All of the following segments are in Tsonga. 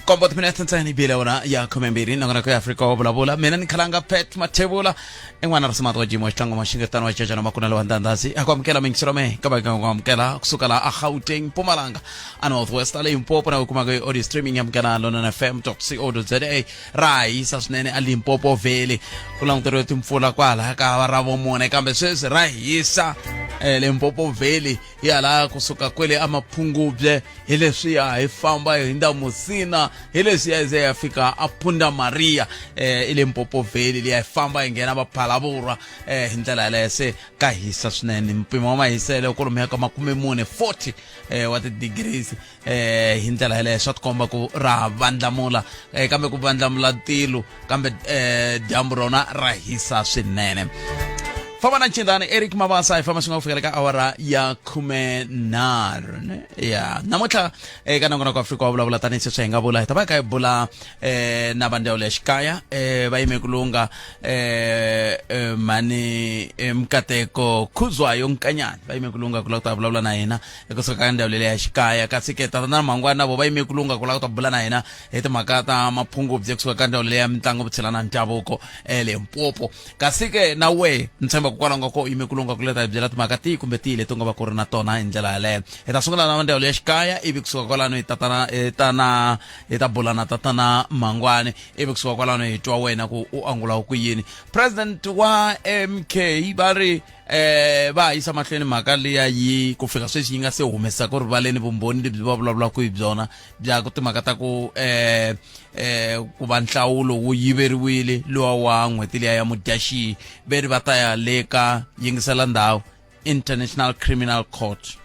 Nkombo timinete ntsena yi bile wona ya 12 nongonoko ya Afrika wa vulavula. Mina ni khalanga Pat Mathebula, i n'wana ra Simato wa Jimo Xitlango Maxingetano wa Cecana Makunelo wa Ndandhazi. A ku amukela mingiselo me ka va ku amukela kusuka laha a Gauteng, Mpumalanga, a North West, a Limpopo na ku kumaka hi audio streaming ya Munghana Lonene FM co za. Ra hisa swinene a Limpopo Valley, ku languteriwe timpfula kwala ka ra vumune, kambe sweswi ra hisa Limpopo Valley hi hala kusuka kwele amaphungubye, hi leswiya hi famba hi hundza Musina, hi leswiya hi ze ya fika a Punda Maria, i Limpopo Valley liya, hi famba hi nghena va Phalaborwa hi ndlela yaleyo. Se ka hisa swinene, mpimo wa mahiselo kwalomuya ka 40, 40 wa ti-degrees hi ndlela yaleyo. Swa tikomba ku ra vandlamula kambe ku vandlamula tilo, kambe dyambu rona ra hisa swinene. Famba na Nchindani Eric Mabasa, hi famba swin'we ku fikela ka awara ya 13 ne? Ya namuntlha eka nongonoko Afrika wa vulavula, tanihi sweswi hi nga vula, hi ta va hi kha hi bula na va ndzawulo ya xikaya va yime ku lunga mhani Mkateko Khuzwayo Nkanyani, va yime ku lunga ku lava ku ta vulavula na hina ekusuka ka ndzawulo leyi ya xikaya. Kasi ke tatana Mhangwana vo va yime ku lunga ku lava ku ta bula na hina hi timhaka ta maphungubye kusuka ka ndzawulo leyi ya mitlangu, vutshila na ndhavuko eLimpopo. Kasi ke na we ni tshemba ku kwalaho nga ko yime ku lunga ku leta hi byela timhaka tihi kumbe tihi leti u nga va ku ri na tona hi ndlela yaleyo. Hi ta sungula na ndzawulo ya xikaya, ivi kusuka kwalano hi tatana hi ta na hi ta bula na tatana Mhangwani, ivi kusuka kwalano hi twa wena ku u angula ku yini. President wa MK va ri va yisa mahlweni mhaka liya yi ku fika sweswi yi nga se humesa ku rivaleni vumbhoni lebyi va vulavulaka hi byona bya ku timhaka ta ku ku va nhlawulo wu yiveriwile luwa wa n'hweti liya ya Mudyaxihi. Ve ri va ta ya le ka, yingisela ndhawu, International Criminal Court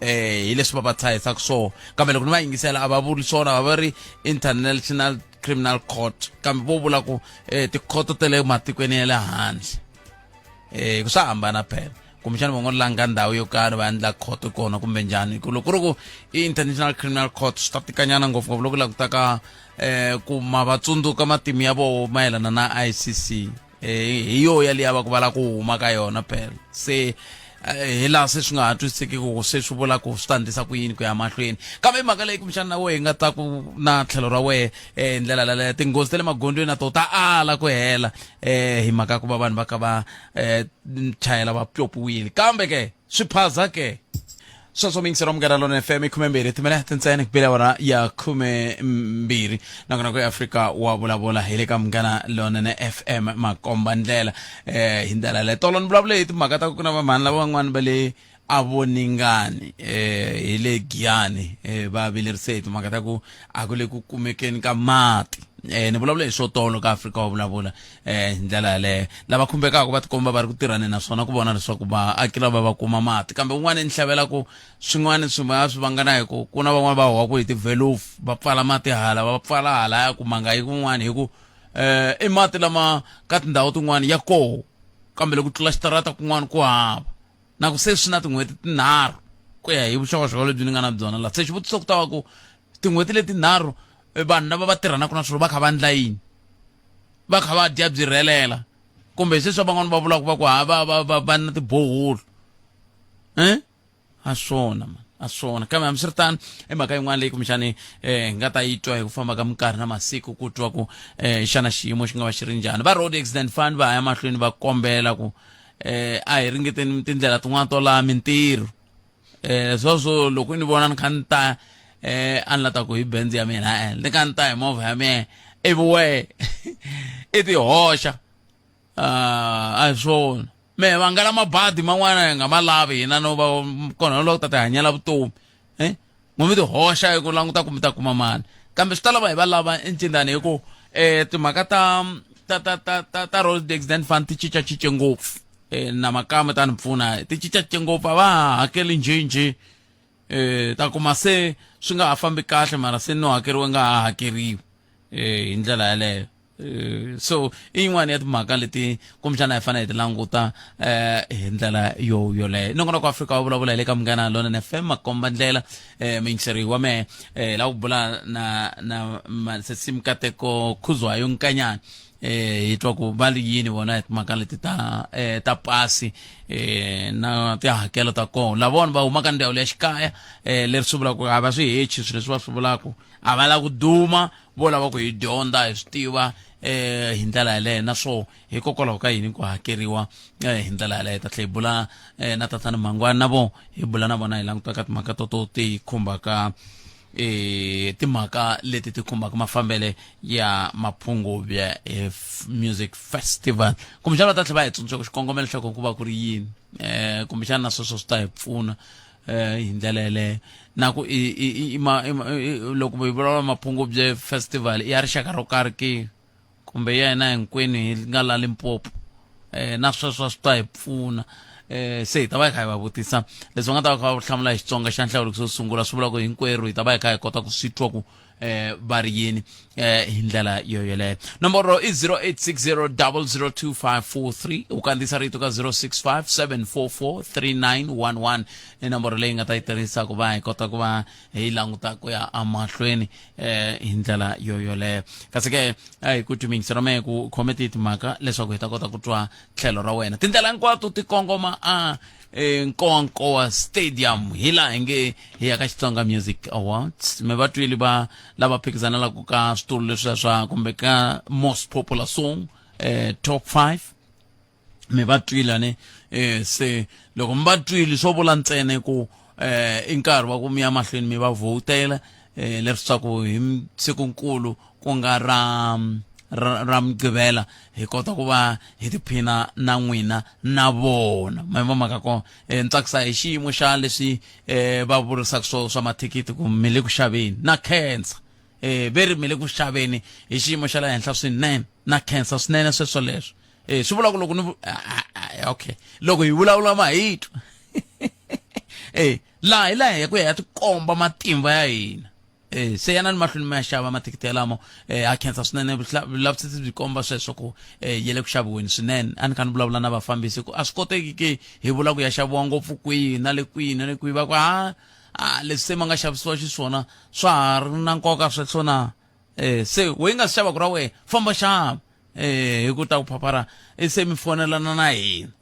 hi leswi va va tshahisaka swona. Kambe loko ni va yingisela, a va vuli swona, va va ri International Criminal Court, kambe vo vula ku tikhoto ta le matikweni ya le handle ku swa hambana phela. Kumbexana va ngo langa ndhawu yo karhi va endla khoto kona kumbe njhani, ku loko ku ri ku i International Criminal Court swi ta tikanyana, ngopfungopfu loko langutaka ku ma va tsundzuka matimu ya voho mayelana na ICC hi yo yaliya va ku va lava ku huma ka yona phela. Se hi laha se swi nga ha twisiseki ku se swi vula ku swi ta endlisa ku yini ku ya mahlweni. Kambe i mhaka leyi kumbexana na wehe hi nga ta ku na tlhelo ra wehe hi ndlela laleyo. Tinghozi ta le magondzweni na to ta ala ku hela hi mhaka ya ku va vanhu va kha va chayela va pyopyiwile, kambe ke swi phaza ke sweswo. Mingiselo Munghana Lona FM, i 12 timinete ntsena ku bile awara ya 12, nakona ku Afrika wa vulavula hi le ka Munghana Lonene FM, makomba ndlela hi ndlela leyo. Tolo ni vulavule hi timhaka ta ku na vamhani lava van'wani va le Avoningani hi le Giyani va vilerise hi timhaka ta ku a ku le ku kumekeni ka mati. Ni vulavule hi swo tolo ka Afrika wa vulavula hi ndlela yaleyo. Lava khumbekaka va tikomba va ri ku tirhani naswona ku vona leswaku vaaki lava va kuma mati, kambe un'wana ni hlavela ku swin'wana swi va swi vangana hi ku ku na van'wana va huwaku hi tivelufu, va pfala mati hala, va pfala halaya, ku ma nga yi kun'wana, hi ku i mati lama ka tindhawu tin'wana ya koho, kambe loko tlula xitarata kun'wana ku hava. Na ku se swi na tin'hweti tinharhu ku ya hi vuxokoxoko lebyi ni nga na byona laha. Se xivutiso ku ta va ku tin'hweti letinharhu vanhu lava va tirhanaka na swilo va kha va endla yini? Va kha va dya byi rhelela, kumbe sweswi van'wana va vulaka va ku ha va va va va na tiboholo a swona man, a swona. Kambe hambiswiritano i mhaka yin'wana leyi kumbexani hi nga ta yi twa hi ku famba ka minkarhi na masiku, ku twa ku xana xiyimo xi nga va xi ri njhani. Va Road Accident Fund va ya mahlweni va kombela ku a hi ringeteni tindlela tin'wana to laha mintirho sweswo. Loko ni vona ni kha ni ta a ni la ta ku hi Benz ya mina, ni kha ni ta hi movha ya mina, ivi wehe i ti hoxa, a hi swona. Me va nga la mabadi man'wana hi nga ma lavi hina, no va kona loko ta ti hanyela vutomi n'we mi ti hoxa hi ku languta ku mi ta kuma mali, kambe swi ta lava hi va lava encindani, hi ku timhaka ta ta ta ta ta ta Road Accident Fund ti cincacince ngopfu na makama ta ni pfuna, ti cincacince ngopfu, a va ha hakeli njhenjhe ta kuma se swi nga ha fambi kahle, mara se no hakeriwa nga ha hakeriwi hi ndlela yaleyo. So i yin'wana ya timhaka leti kumbexana hi fanele hi ti languta hi ndlela yo yoleyo. Nongonoko Afrika wa vulavula hi le ka Munghana Lonene FM, makomba ndlela muyingiseri wa mehe la ku bula na na Sesi Mkateko Khuzwayo Nkanyana. eh hi twa ku va ri yini vona hi timhaka leti ta eh ta pasi eh na tihakelo ta kona lavona va huma ka ndhawu ya xikaya eh leri swi vulaka ku a va swi hechi swilo leswi va swi vulaka a va lava ku duma vo lava ku hi dyondza hi swi tiva eh hi ndlela yaleyo naswo hikokwalaho ka yini ku hakeriwa eh, hi ndlela yaleyo ta tlhela hi bula eh, na tatana mhangwani na vo hi bula na vona hi languta ka timhaka toto ti khumbaka eh timhaka leti ti khumbaka mafambele ya Maphungubye eh, Music Festival kumbexana va ta tlhela va hi tsundzuxa ku xikongomelo xa kona ku va ku ri yini eh kumbexana na sweswo swi ta hi pfuna eh hi ndlela yeleyo na ku i i i loko hi vulavula Maphungubye Festival i ya rixaka ro karhi ke kumbe ya hina hinkwenu hi nga la Limpopo eh na sweswo swi ta hi pfuna eh se hi ta va hi kha hi va vutisa leswi va nga ta va kha va hlamula hi Xitsonga xa nhlawulo xo sungula swi vula ku hinkwerhu hi ta va hi kha hi kota ku swi twa ku eh va ri yini eh hi ndlela yo yoleyo nomboro i 0860002543 u kandziyisa rito ka 0657443911 i nomboro leyi nga ta yi tirhisa ku va hi kota ku va hi languta ku ya emahlweni eh hi ndlela yo yoleyo kasi ke a hi ku twi ra mehe ku khome ti timhaka leswaku hi ta kota ku twa tlhelo ra wena tindlela hinkwato ti kongoma a eh, nkowankowa stadium hi laha hi nge hi ya ka xitsonga music awards mi va twile va lava phikizanelaka ka switulu leswiya swa kumbe ka most popular song eh, top 5 mi va twile ne eh se loko mi va twile swo vula ntsena ku eh i nkarhi wa ku mi ya mahlweni mi va vhotela eh leswaku hi siku nkulu ku nga ra ra mugqivela hi kota ku va hi tiphina na n'wina na vona ma va mhaka kona um ni tsakisa hi xiyimo xa leswi um va vurisaka swo swa mathikithi ku mi le ku xaveni na khensa um ve ri mi le ku xaveni hi xiyimo xa le henhla swinene na khensa swinene sweswo leswo eh swi vula ku loko ni okay loko hi vulavula ma hi twa eh laha hi laha hi ku ya tikomba matimba ya hina eh se yana ni mahlweni ma ya xava mathikithi yalamo eh a khensa swinene vulavisisi byi komba sweswo ku eh ya le ku xaviweni swinene a ni kha ni vulavula na vafambisi ku a swi koteki ke hi vula ku ya xaviwa ngopfu kwihi na le kwihi na le kwihi va ku ha a leswi se ma nga xavisiwa xiswona swa ha ri na nkoka sweswo na eh se we nga swi xavaku ra wena famba xava eh hi ku ta ku phaphara i se mi fonelana na hina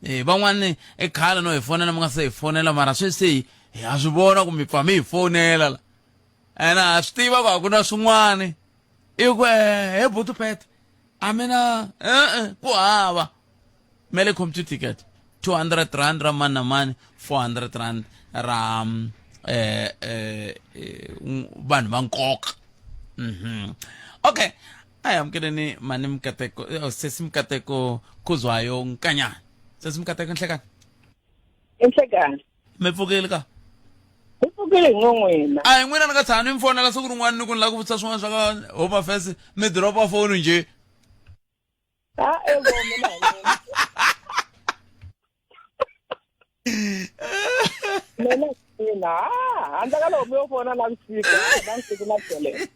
eh van'wani i khale no hi fonela mi nga se hi fonela mara sweswi hi ha swi vona ku mi pfa mi hi fonela la ene ha swi tiva ku a ku na swin'wani i ku eh he butu pete a mina e-e ku hava me le computer ticket 200 rand ra mani na mani 400 rand ra eh eh vanhu va nkoka mhm okay a hi amukeleni mani Mkateko eh, sesi Mkateko Khuzwayo Nkanyana sesi Mkateko nhlekani Inhlekani mi pfukile ka hi pfukile hi n'wina a hi n'wina ni nga tshama ni mi fonela siku rin'wana ni ku ni lava ku vutisa swin'wana swa ka home affairs mi dropa foni njhe a evo mina hi mina mina mina ha handle ka loko mi yo fona navusiku navusiku na byele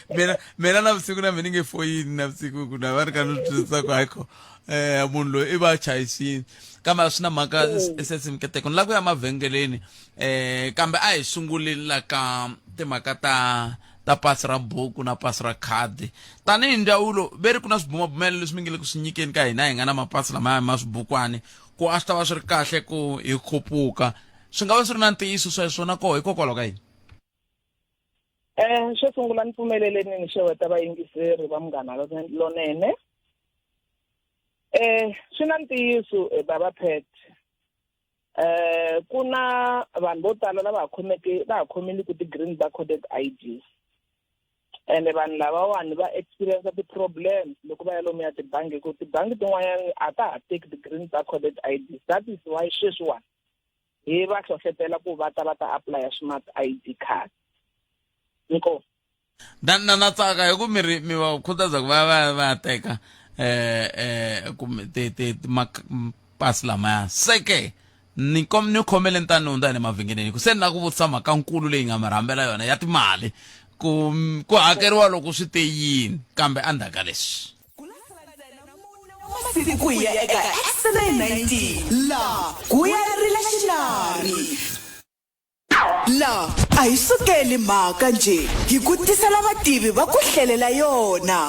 mina mina navusiku na mina ni nge foyini navusiku ku na va ri ka ni twisisa ku hayikho um munhu loyi i va chayisini kambe a swi na mhaka mm. sesi Mkateko ni lava ku ya mavhengeleni um kambe a hi sunguleni la ka timhaka ta ta pasi ra buku na pasi ra khadi tanihi ndzawulo ve ri ku na swibumabumelo leswi mi nge le ku swi nyikeni ka hina hi nga na mapasi lamaya ma swibukwani ku a swi ta va swi ri kahle ku hi khupuka swi nga va swi ri na ntiyiso sweswo na koho hikokwalaho ka yini um xo sungula ni pfumeleleni ni xeweta vayingiseri va munghana lonene um swi na ntiyiso eh, baba pet eh ku na vanhu vo tala lava ha khomeke va ha khomile ku ti-green barcoded IDs ene vanhu lavawani va experience ti-problems loko va ya lomu ya tibangi hi ku tibangi tin'wanyana a ta ha teki ti-green barcoded IDs that is why sweswiwani hi va hlohlotela ku va ta va ta apply smart ID card inkomu na na na tsaka hi ku mi ri mi va khutaza ku va va va ya teka eh eh kumbe ti ti mapasi lamaya se ke ni kom ni khomele ntani hundza hi le mavhengeleni ku se ni la ku vutisa mhaka nkulu leyi nga mi rhambela yona ya timali ku ku hakeriwa loko swi te yini kambe endzhaku ka leswi Masiku ku ya eka SMA 19 la ku ya rila xinari la a hi sukeli mhaka njhe hi ku tisela vativi va ku hlelela yona.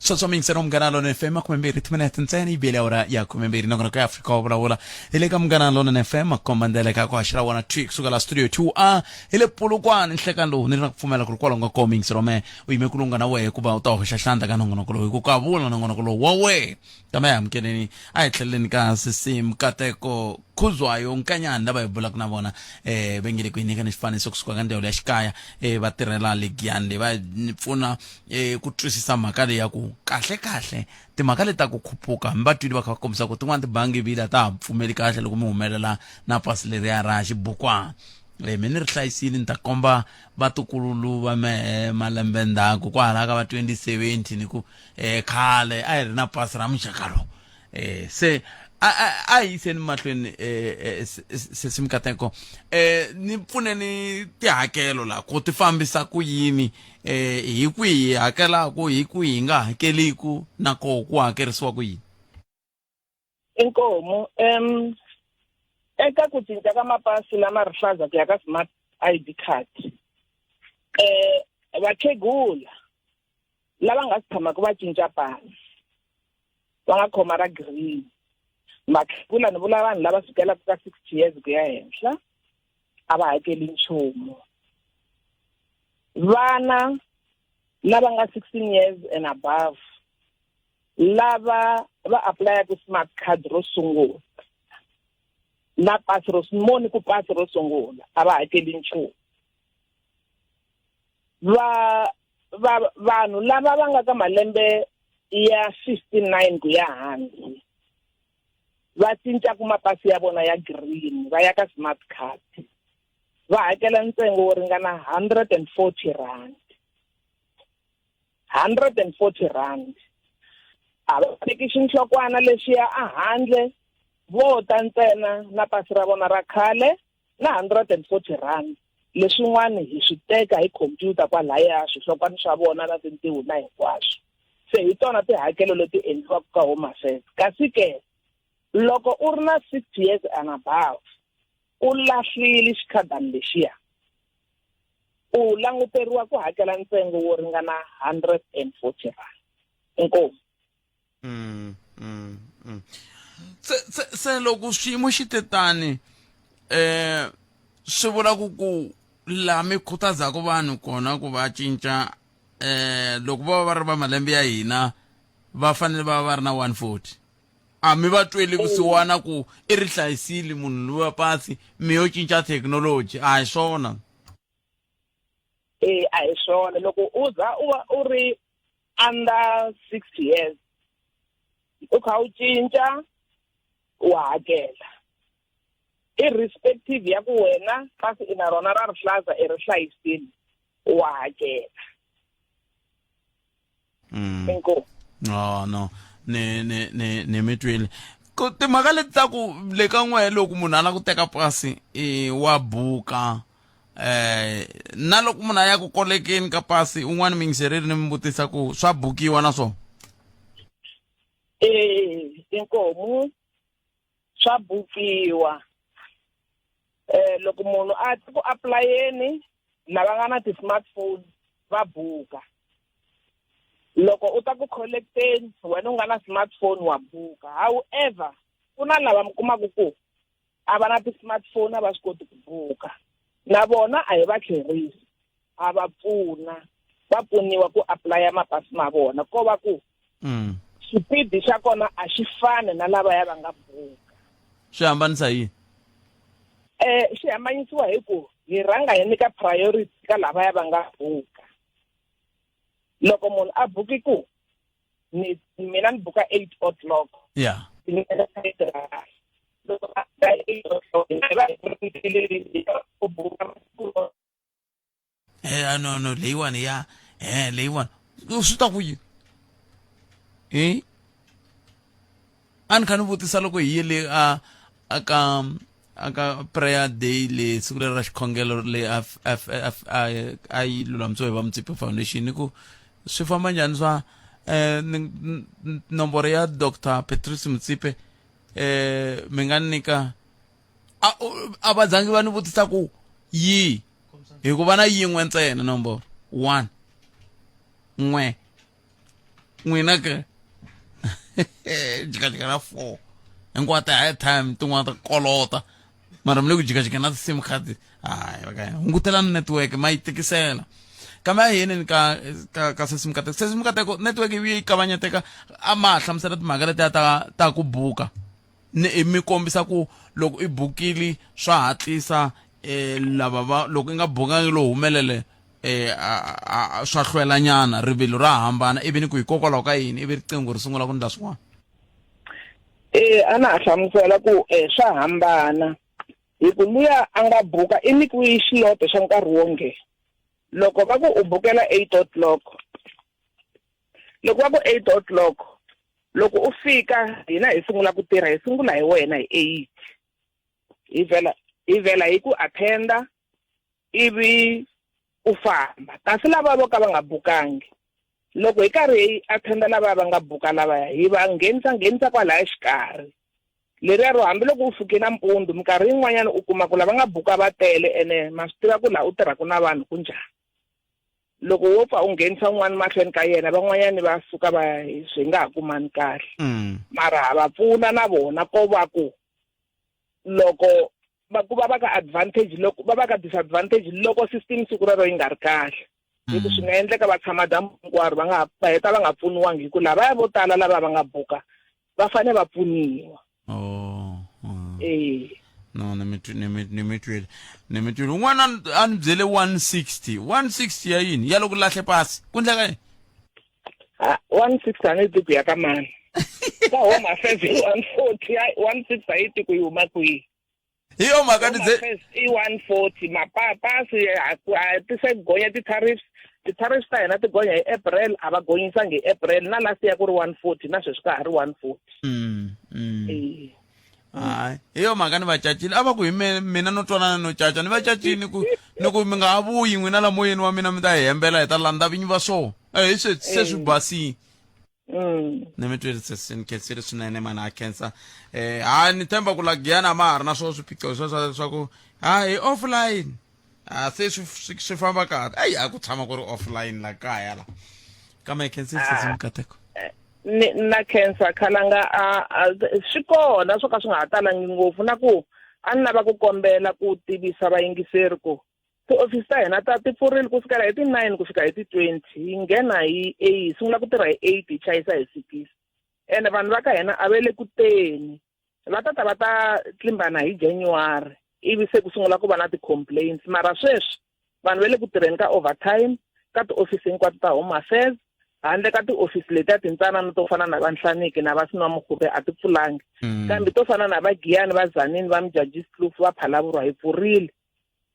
Sweswo mi yingisela Munghana Lonene FM, 20 timinete ntsena yi bile awara ya 12. Nongonoko ya Afrika wa vulavula hi le ka Munghana Lonene FM, makomba ndlela ka ku haxela wona twi kusuka la studio 2A hi le Polokwane. Nhlekani lowu ni ri na ku pfumela ku ri kwalaho nga kona muyingiseri wa mehe u yime ku lunga na wehe ku va u ta hoxa xandla ka nongonoko lowu hi ku ka vula nongonoko lowu wa wehe. Kambe a hi amukeleni, a hi tlheleleni ka sesi Mkateko Khuzwayo Nkanyani lava hi bulaka na vona eh va nge le ku hi nyika ni xifaniso kusuka ka ndzawulo ya xikaya eh va tirhela le Giyani leyi va ni pfuna eh ku twisisa mhaka leyi ya ku kahle kahle timhaka leti ta ku khuphuka mi va twile va kha va kombisa ku tin'wana tibangi vile a ta ha pfumeli kahle loko mi humelela na pasi leriya ra xibukwana. Mi ni ri hlayisile ni ta komba vatukulu va mehe malembe ndzhaku kwalaha ka va 2070 ni ku khale a hi ri na pasi ra muxaka lowu. Se a hi yiseni mahlweni sesi Mikateko, ni pfuneni tihakelo la ku ti fambisa ku yini, hi kwihi hi hakelaku, hi kwihi hi nga hakeliku, na koho ku hakerisiwa ku yini? Inkomu eka ku cinca ka mapasi lama rihlaza ku ya ka smart ID card, vakhegula lava nga si tshamaka va cinca pasi va nga khoma ra green, vakhegula ni vula vanhu lava sukelaka ka 60 years ku ya henhla, a va hakeli nchumu. Vana lava nga 16 years and above lava va aplayaka smart card ro sungula na pasi ro moni ku pasi ro sungula a va hakeli nchumu. Va va vanhu lava va nga ka malembe ya 59 ku ya hansi va cincaku mapasi ya vona ya green va ya ka smart card va hakela ntsengo wo ringana 140 rand. 140 rand. A va teki xinhlokwana lexiya a handle, vo ta ntsena na pasi ra vona ra khale na 140 rand. Leswin'wana hi swi teka hi khompyuta kwalaya, swihlokwana swa vona na tintiho na hinkwaswo. Se hi tona tihakelo leti endliwaka ka Home Affairs. Kasi ke loko u ri na 60 years and above u lahlile xikhadani lexiya, u languteriwa ku hakela ntsengo wo ringana 140 rand. Inkomu. Se loko xiyimo xi te tani, swi vula ku laha mi khutazaka vanhu kona ku va cinca, loko va va ri va malembe ya hina va fanele va va ri na 140. A mi va tweli vusiwana ku i ri hlayisile munhu loyi wa pasi, mi yo cinca thekinoloji, a hi swona? A hi swona. Loko u za u va u ri under 60 years u kha u cinca wa hakela, irrespective ya ku wena pasi i na rona ra rihlaza i ri hlayisile, wa hakela. Inkomu. Oh no, ni ni ni ni mi twile. Ku timhaka leti ta ku le ka n'we loko munhu a lava ku teka pasi i wa buka, na loko munhu a ya ku kolekeni ka pasi un'wana muyingisereri ni mi vutisa ku swa bukiwa na swona? Inkomu, swa bukiwa. Loko munhu a ta ku apulayeni, lava nga na ti-smartphone va buka. Loko u ta ku collecteni, wena u nga na smartphone wa buka. However, ku na lava mi kumaka ku a va na ti-smartphone, a va swi koti ku buka. Na vona a hi va tlherisi, a va pfuna, va pfuniwa ku apply-a mapasi ma vona. Ko va ku xipidi xa kona a xi fani na lavaya va nga buka. Swi hambanisa yini? Xi hambanyisiwa hi ku hi rhanga hi nyika priority ka lavaya va nga buka. Loko munhu a buki ku ni mina ni buka 8 o'clock. Ni nyika Loko a buka 8 o'clock, hi va hi ri ku buka. No, no, leyiwani ya, leyiwani. Swi ta ku yini? A ni kha ni vutisa loko hi ye le a, a ka, a ka prayer day le siku leri ra xikhongelo le a, a, a, a, a yi lulamisiwa hi va Motsepe Foundation, ni ku swi famba njhani swa, ni, nomboro ya Doctor Patrice Motsepe, mi nga nyika, a, a va zangi va ni vutisa ku yi, hikuva na yin'we ntsena nomboro 1 n'we. N'wina ke jikajika na 4 hinkwato airtime tin'wana ta kolota mara mi le ku jikajika na ti-sim card. Hayi va ka hungutelani network ma yi tikisela, kambe a hi yeneni ka sesi Mukateko. Sesi Mukateko, network yi vuye yi kavanyeteka. A ma ha hlamusela timhaka letiya ta ku buka ni mi kombisa ku loko i bukile swa hatlisa, lava va loko i nga bukangi lowu humelele, swa hlwelanyana, rivilo ra hambana, ivi ni ku hikokwalaho ka yini, ivi riqingho ri sungula ku ndla swin'wana. A na ha hlamusela ku swa hambana hi ku luya a nga buka i nyikiwe xiloto xa nkarhi wo nge loko va ku u bukela 8 o'clock, loko va ku 8 o'clock, loko u fika hina hi sungula ku tirha, hi sungula hi wena hi 8, hi vhela hi ku attenda ivi u famba. Kasi lava vo ka va nga bukangi, loko hi karhi hi attenda lava va nga buka lavaya, hi va nghenisa kwalaya xikarhi leriya ro hambiloko u fike nampundzu, minkarhi yin'wanyana u kuma ku lava nga buka va tele, ene ma swi tiva ku laha u tirhaka na vanhu ku njhani, loko wo pfa u nghenisa un'wana mahlweni ka yena, van'wanyani va suka va swi nga ha kumani kahle. Mara ha va pfuna na vona, ko va ku loko va ku va va ka advantage, loko va va ka disadvantage, loko system siku rero yi nga ri kahle, hi ku swi nga endleka va tshama dyambu hinkwaro, va nga va heta va nga pfuniwangi, hi ku lavaya vo tala lava va nga buka va fanele va pfuniwa. Oh. Eh. No, ni mi twile. Un'wana a ni byele 160, 160 ya yini? Ya loko lahle pasi ku ndleka yini? Ha, 160 a ni tivi ku ya ka mani. Ka Home Affairs hi 140, 160 a yi ti ku yi huma kwihi. Hi yo mhaka ni Home Affairs i 140, mapasi a ti se gonya ti-tariffs. Ti-tariffs ta hina ti gonya hi April, a va gonyisangi hi April, na last year ku ri 140, na sweswi ka ha ri 140. Eh. Hayi, hi yo mhaka ni va cacile, a va ku hi mina no twanana no caca, ni va cacini ku mi nga ha vuyi n'wina la moyeni wa mina, mi ta hi hembela, hi ta landza vinyi va swona. Hi se swi basile. Ni mi twile sesi, ni khensile swinene mani, a khensa. Ha ni tshemba ku la Giyani a ma ha ri na swo swiphiqo swa ku ha hi offline, a se swi famba kahle. Eyi, a ku tshama ku ri offline la kaya la, kambe hi khensile sesi Mikateko. Ni na khensa khalanga. A swi kona swo ka swi nga ha talangi ngopfu, na ku a ni lava ku kombela ku tivisa vayingiseri ku tiofisi ta hina ta ti pfurile ku sukela hi ti-9 ku fika hi ti-20. Hi nghena hi 8, hi sungula ku tirha hi 8, hi chayisa hi 6, ene vanhu va ka hina a va le ku teni, va ta ta va ta tlimbana hi January, ivi se ku sungula ku va na ti-complaints. Mara sweswi vanhu va le ku tirheni ka overtime ka tiofisi hinkwato ta Home Affairs, handle ka tiofisi letiya tintsanana to fana na va Nhlaniki na va Sinwamurhupe, a ti pfulangi. Kambe to fana na va Giyani, va Tzaneen, va Modjadjiskloof, va Phalaborwa, hi pfurile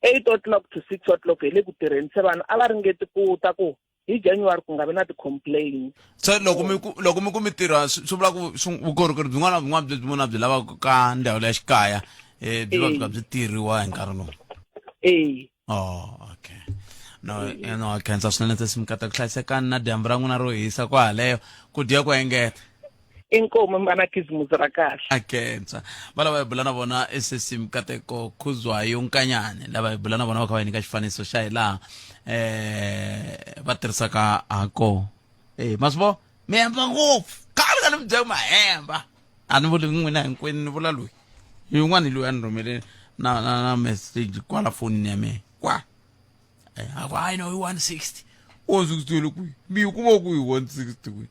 8 o'clock to 6 o'clock, hi le ku tirheni. Se vanhu a va ringeti ku ta ku hi January ku nga vi na ti-complaints. Se loko mi ku mi tirha, swi vula ku vukorhokeri byin'wana na byin'wana lebyi munhu a byi lavaka ka ndhawu ya xikaya, byi va byi ka byi tirhiwa hi nkarhi lowu? Eh. Oh, okay. No, khensa swinene sesi Mikateko, hlayisekani na dyambu ra n'wina ro hisa kwahaleyo, ku dya ku engeta. Inkomu, mana khisimusi ra kahle. A khensa. Va lava hi bula na vona i sesi Mikateko Khuzwayo Nkanyane, lava hi bula na vona va kha va hi nyika xifaniso xa hi laha va tirhisaka ha kona. Ma swi vona, mi hemba ngopfu, khale ka ni mi byela ku ma hemba. A ni vuli n'wina hinkwenu, ni vula loyi yin'wana loyi a ni rhumele na message kwala fonini ya mina kwa. A ku hayi, no, i 160, 160 le kwihi? Mi yi kuma ku hi 160 kwihi?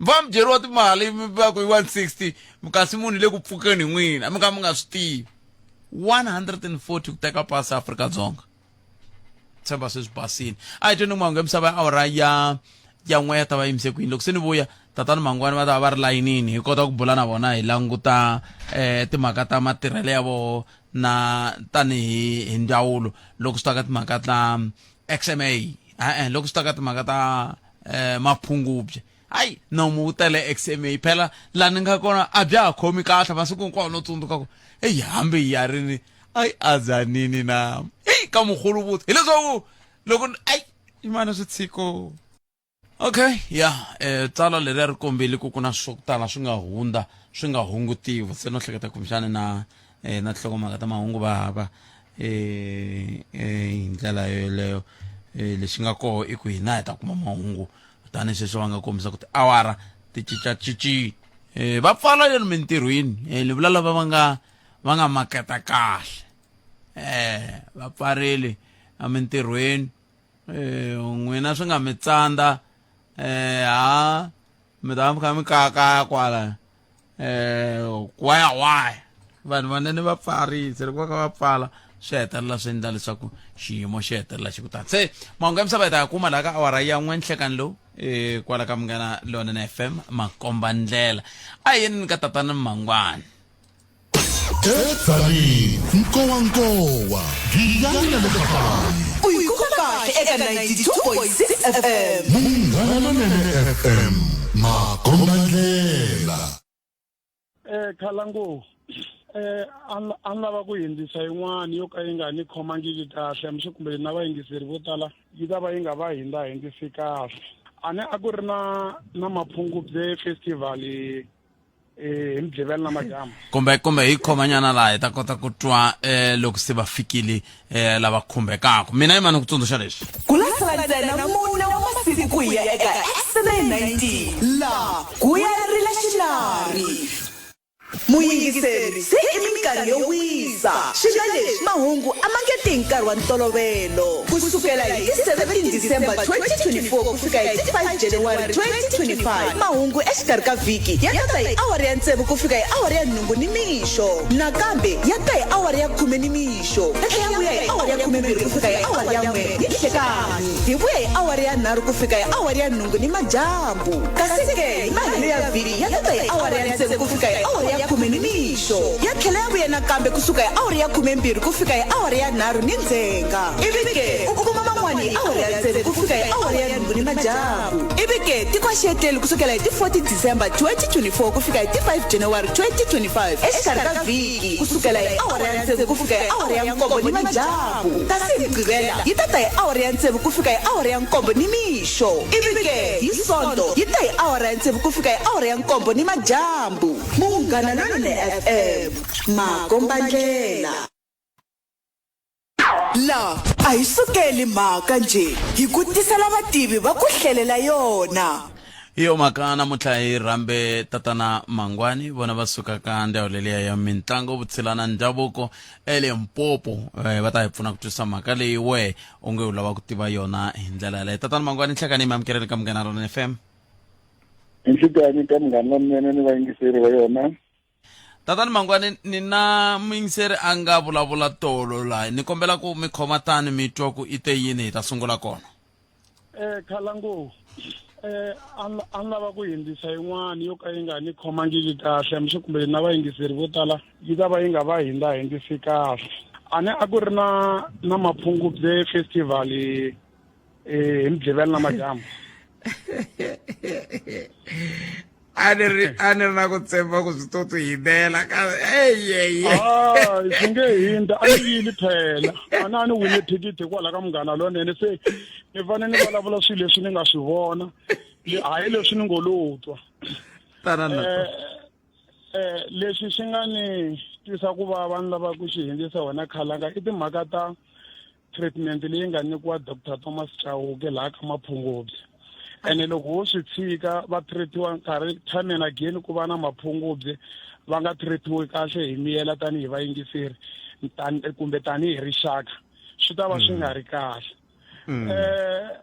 Va mi byeriwa timali, mi va ku i 160, kasi munhu le ku pfukeni hi n'wina mi ka mi nga swi tivi. 140 ku teka pasi Afrika-Dzonga. Tshemba se swi basile. A hi tweni mahungu ya misava ya awara ya 1 ya ta va yimise kwini. Loko se ni vuya, tatani Mangwani va ta va va ri layinini, hi kota ku bula na vona, hi languta timhaka ta matirhelo ya voho na tanihi hi ndzawulo loko swi ta ka timhaka ta XMA, e-e, loko swi ta ka timhaka ta Maphungubye. Hayi, nomu wu tele XMA phela, laha ni nga kona a bya ha khomi kahle masiku hinkwawo, no tsundzuka ku eyi hambi hi ya rini ayi azanini na eyi ka mukulu vuti hileswaku loko ayi imana switshiko. Okay, ya tsalwa leri a ri kombeli ku na swo tala swi nga hundza swi nga hungutiwa, se no hleketa kumbexani na tinhlokomhaka ta mahungu va hava hi ndlela yoleyo. Lexi nga koho i ku hina hi ta kuma mahungu. Tanihi sweswi va nga kombisa ku tiawara ti cincacincile. Va pfala yini mintirhweni? Ni vula lava va nga va nga maketa kahle. Va pfarile emintirhweni. N'wina swi nga mi tsandza ha mi ta va mi kha mi kayakaya kwala waya waya vanhu vanene va pfarise loko va kha va pfala swi hetelela swi endla leswaku xiyimo xi hetelela xi ku tani. Se mahungu ya misava hi ta ya kuma laha ka awara ya n'we nhlekani lowu kwala ka Munghana Lonene FM makomba ndlela. A hi yeni ka tatana Mangwani. Edzanini nkowankowa giyani na le kafani. U yi kuma kahle eka 92.6 FM. Munghana Lonene FM makomba ndlela. Khalango a ni lava ku hindzisa yin'wana yo ka yi nga ni khomangiki kahle hambi swi kumbe na vayingiseri vo tala yi ta va yi nga va hindza hindzisi kahle. A ni a ku ri na na Maphungubye festival hi Mugqivela na madyambu. Kumbe kumbe hi khomanyana laha hi ta kota ku twa loko se va fikile lava khumbekaka. Mina yimani ku tsundzuxa leswi. Ku la sala ntsena mune wa masiku ku ya eka SMA 19 laha ku ya rila xinari. Muyingiseri, se i minkarhi yo wisa. Swi nga leswi, mahungu a ma nge ti hi nkarhi wa ntolovelo. Ku sukela hi ti 17 December 2024 ku fika hi ti 5 January 2025, mahungu exikarhi ka vhiki ya ta ta hi awara ya tsevu ku fika hi awara ya nhungu nimixo. Nakambe ya ta hi awara ya khume nimixo, ya tlhela ya vuya hi awara ya khumembirhi ku fika hi awara ya n'we ninhlekani. Hi vuya hi awara ya nharhu ku fika hi awara ya nhungu nimadyambu. Kasi ke, hi mahelo ya vhiki ya ta ta hi awara ya tsevu ku fika hi awara ya khume nimixo, ya tlhela ya vuya nakambe ku suka hi awara ya khumembirhi ku fika hi awara ya nharhu nindzhenga. Ivi ke, u kuma man'wana hi awara ya tsevu ku fika hi awara ya nhungu nimadyambu. Ivi ke, tiko a xi etleli ku sukela hi ti 14 December 2024 ku fika hi ti 5 January 2025 exikarhi ka vhiki ku sukela hi awara ya tsevu ku fika hi awara ya nkombo nimadyambu. Kasi hi Mugqivela yi ta ta hi awara ya tsevu ku fika hi awara ya nkombo nimixo. Ivi ke, hi Sonto yi ta hi awara ya tsevu ku fika hi awara ya nkombo nimadyambu. Munghana Lonene FM, makombandlela. La a hi sukeli mhaka njhe, hi ku tisela vativi va ku hlelela yona. Hi yo mhaka namuntlha hi rhambe tatana Mangwani, vona va suka ka ndhawu leliya ya mintlango, vutshila na ndhavuko eLimpopo. Va ta hi pfuna ku twisisa mhaka leyi we onge u lava ku tiva yona hi ndlela yaleyo. Tatana Mangwani, nhlekani mi amukeleni ka Munghana Lonene FM. Nhlikani ka Munghana Lonene ni vayingiseri va yona. Tatani Mangwani, ni na muyingiseri a nga vulavula tolo laha, ni kombela ku mi khoma tani mi twa ku i te yini, hi ta sungula kona. Khalango, a ni lava ku hindzisa yin'wana yo ka yi nga ni khomangiki kahle, hambi swi kumbe na vayingiseri vo tala yi ta va yi nga va hindza hindzisi kahle. A ni a ku ri na na Maphungubye festival hi Mugqivela na madyambu. A ni ri a ni ri na ku tshemba ku swi to ti hindela ka eyeye. Ah, swi nge hindza, a ni yili phela. A na ni wine thikithi hikwalaho ka Munghana Lonene, se ni fanele ni vulavula swilo leswi ni nga swi vona, hayi leswi ni ngo lo twa. Tanana. Leswi swi nga ni twisa ku vava ni lava ku xi hindzisa wena Khalanga i timhaka ta treatment leyi nga nyikiwa Doctor Thomas Chauke laha ka Maphungubye. Ene loko wo swi tshika va treatiwa nkarhi time and again ku va na Maphungubye va nga treatiwi kahle hi miyela tanihi vayingiseri kumbe tanihi rixaka, swi ta va swi nga ri kahle.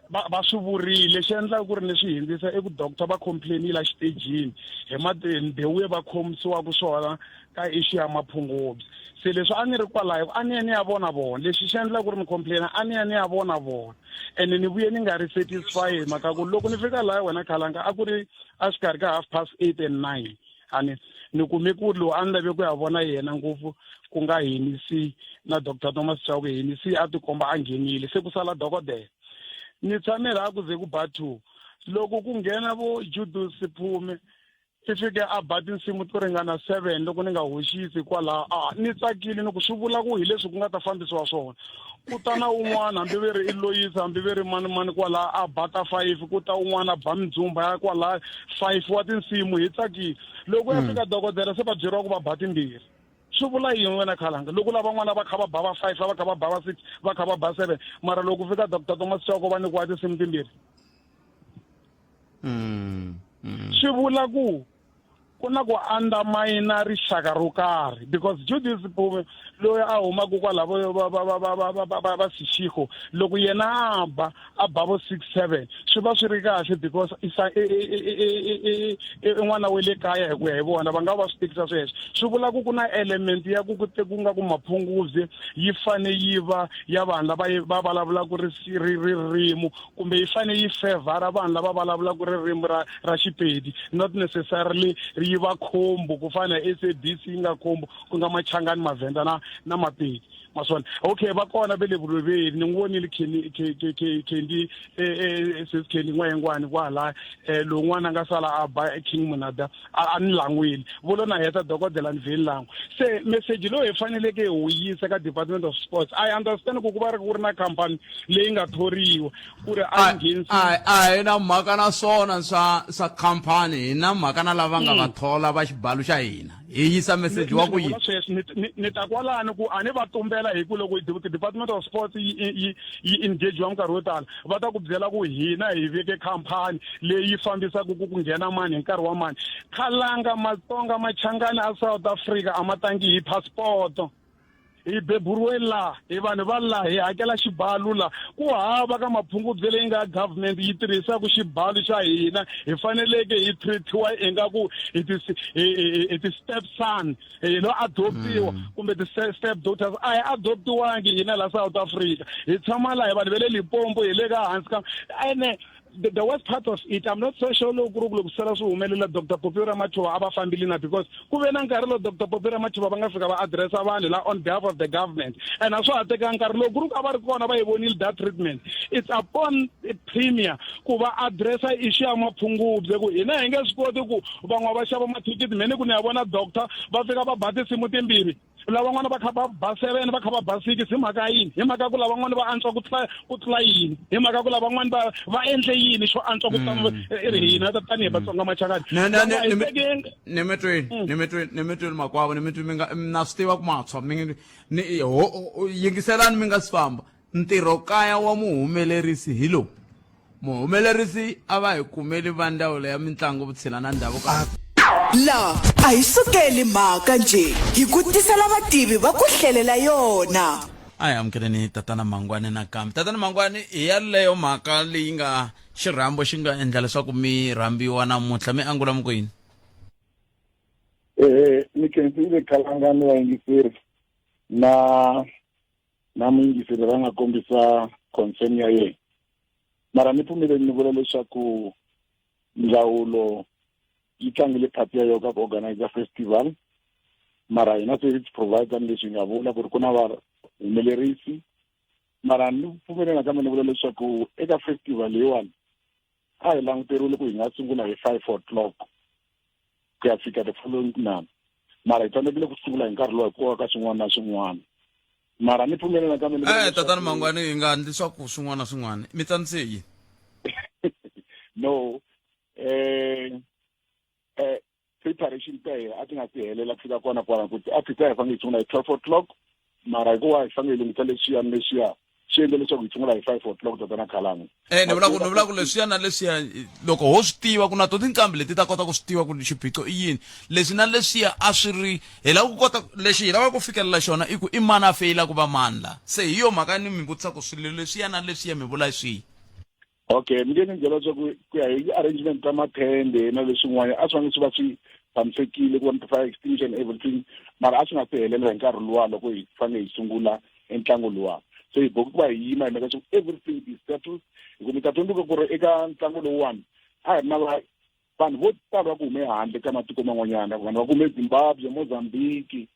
Va swi vurile, xi endlaka ku ri ni swi hindzisa i ku doctor va complainile exitejini hi the way va khomisiwaka swona ka issue ya Maphungubye. Se leswi a ni ri kwalaho a ni ya ni ya vona vona, lexi xi endlaka ku ri ni complaina a ni ya ni ya vona vona, ene ni vuye ni nga ri satisfy hi mhaka ku loko ni fika laha wena Khalanga a ku ri a xikarhi ka half past eight and 9, a ni ni kume ku lowu a ni lave ku ya vona yena ngopfu ku nga Henisi na Doctor Thomas Chauke. Henisi a tikomba a nghenile, se ku sala dokodela. Ni tshame laha ku ze ku ba 2, loko ku nghena vo Judas Siphume, i fike a ba tinsimu to ringana 7 loko ni nga hoxisi kwalaho. A ni tsakile, ni ku swi vula ku hi leswi ku nga ta fambisiwa swona. Ku ta na un'wana, hambi ve ri i Loyisa, hambi ve ri mani mani kwalaho, a ba ta 5, ku ta un'wana a ba mindzumba ya kwalaho 5 wa tinsimu, hi tsakile. Loko ya fika dokodela se va byeriwa ku va ba timbirhi. Swi vula yini wena Khalanga? Loko lavan'wana va kha va ba va 5, va kha va ba va 6, va kha va ba 7, mara loko ku fika Doctor Thomas Chauke va nyikiwa tinsimu timbirhi. Swi vula ku ku na ku andamayina rixaka ro karhi because Judith Pume loyi a humaka kwala va va va va va va va va va Seshego loko yena a ba a ba vo 6 7 swi va swi ri kahle because isa i i i n'wana wa le kaya hi ku ya hi vona va nga va swi tekisa sweswo. Swi vula ku ku na element ya ku ku ku nga ku Maphungubye yi fane yi va ya vanhu lava va vulavulaka ririmi kumbe yi fane yi fevhara vanhu lava vulavulaka ririmi ra ra Xipedi, not necessarily yi va khombo ku fana na SABC yi nga khombo ku nga Machangani, Mavhenda na na Mapedi. Ma swona, okay, va kona ve le Vuluveli, ni n'wi vonile Kenny Candy sis Candy N'wayengwani kwala, lowun'wana a nga sala a ba King Munada a ni lan'wile volo na heta dokodela ni vheli lan'we. Se message lowu hi faneleke hi wu yisa ka Department of Sports, I understand ku ku va ri ku ri na company leyi nga thoriwa ku ri a nghenisi. A hi na mhaka na swona swa swa company, hi na mhaka na lava nga va thola va xibalo xa hina. Hi yisa message wa ku yini? Sweswi ni ta kwalano ku a ni va tumbela hi ku loko Department of Sports yi yi engagiwa minkarhi yo tala va ta ku byela ku hina hi veke khampani leyi fambisaka ku ku nghena mani hi nkarhi wa mani. Khalanga, Matsonga, Machangani a South Africa a ma tangi hi passport. Hi beburiwe la, hi vanhu va la, hi hakela xibalo la. Ku hava ka Maphungubye leyi nga government yi tirhisaka xibalo xa hina, hi faneleke hi treatiwa ingaku hi ti hi ti step son, hi lo adoptiwa kumbe ti step daughters. A hi adoptiwangi hina la South Africa, hi tshama la, hi vanhu va le Limpopo, hi le ka hansi ka ene the worst part of it, I'm not so sure loko ku ri ku loko sala swi humelela Dr Poppy Ramathuba a va fambile na, because ku ve na nkarhi lowu Dr Poppy Ramathuba va nga fika va addressa vanhu la on behalf of the government, and a swa ha tekanga nkarhi lowu ku ri ku a va ri kona va yi vonile that treatment. It's upon premier ku va addressa issue ya Maphungubye ku hina hi nge swi koti ku van'wana va xava mathikithi mene ku ni ya vona doctor va fika va ba tinsimu timbirhi, lavan'wana va kha va ba 7, va kha va ba 6. Hi mhaka yini? Hi mhaka ku lavan'wana va antswa ku tlula ku tlula yini? Hi mhaka ku lavan'wana va va endle yini xo antswa ku tlula i ri hina tanihi Vatsonga Machangani? Ni mi twini, ni mi twini, ni mi twini makwavo, ni mi twini. Mi nga na swi tiva ku matshwa mi ni ho yingiselani mi nga si famba. Ntirho kaya wa muhumelerisi hi lowu. Muhumelerisi a va hi kumeli va Ndzawulo ya Mintlangu, Vutshila na Ndhavuko. La a hi sukeli mhaka njhe, hi ku tisela vativi va ku hlelela yona. A hi amukeleni Tatana Mangwani nakambe. Tatana Mangwani, hi yaleyo mhaka leyi nga xirhambo xi nga endla leswaku mi rhambiwa namuntlha, mi angula mi ku yini? Ni khensile Khalanga ni vayingiseri na na muyingiseri va nga kombisa concern ya yena, mara ni pfumeleni ni vula leswaku ndzawulo yi tlangile part ya yona ka ku organize festival, mara hina service provider ni leswi hi nga vula ku ri ku na vahumelerisi. Mara ni pfumeleni nakambe ni vula leswaku eka festival leyiwani a hi languteriwile ku hi nga sungula hi 5 o'clock ku ya fika the following nine, mara hi tsandzekile ku sungula hi nkarhi lowu hikuva ka swin'wana na swin'wana. Mara ni pfumela nakambe ni vula Tatana Mangwani, hi nga endli swa ku swin'wana na swin'wana mi tsandzise yini? No, preparation ta hina a ti nga si helela ku fika kona kwala ku a ti ta hi fanele hi sungula hi 12 o'clock, mara hikuva hi fanele hi lunghisa leswiya ni leswiya swi endle leswaku hi sungula hi 5 o'clock, Tatana Khalanga. Ni vula ku ni vula ku leswiya na leswiya, loko ho swi tiva ku na to tinqambi leti ta kota ku swi tiva ku xiphiqo i yini, leswi na leswiya a swi ri hi lava ku kota lexi hi lava ku fikelela xona i ku i mani a feyila ku va mani la. Se hi yo mhaka ni mi vutisa ku swilo leswiya na leswiya mi vula swihi? Okay, mi nge ni byela leswaku ku ya hi arrangement ta mathende na leswin'wana a swi fanele swi va swi tshamisekile ku va ni fire extinguisher and everything, mara a swi nga se helela hi nkarhi luwa loko hi fanele hi sungula entlangu luwa. So hi boke ku va hi yima hi meka swa ku everything is settled, hi ku mi ta tsundzuka ku ri eka ntlangu lowuwani a hi ri na vanhu vo tala va ku hume handle ka matiko man'wanyana, vanhu va ku hume Zimbabwe, Mozambique,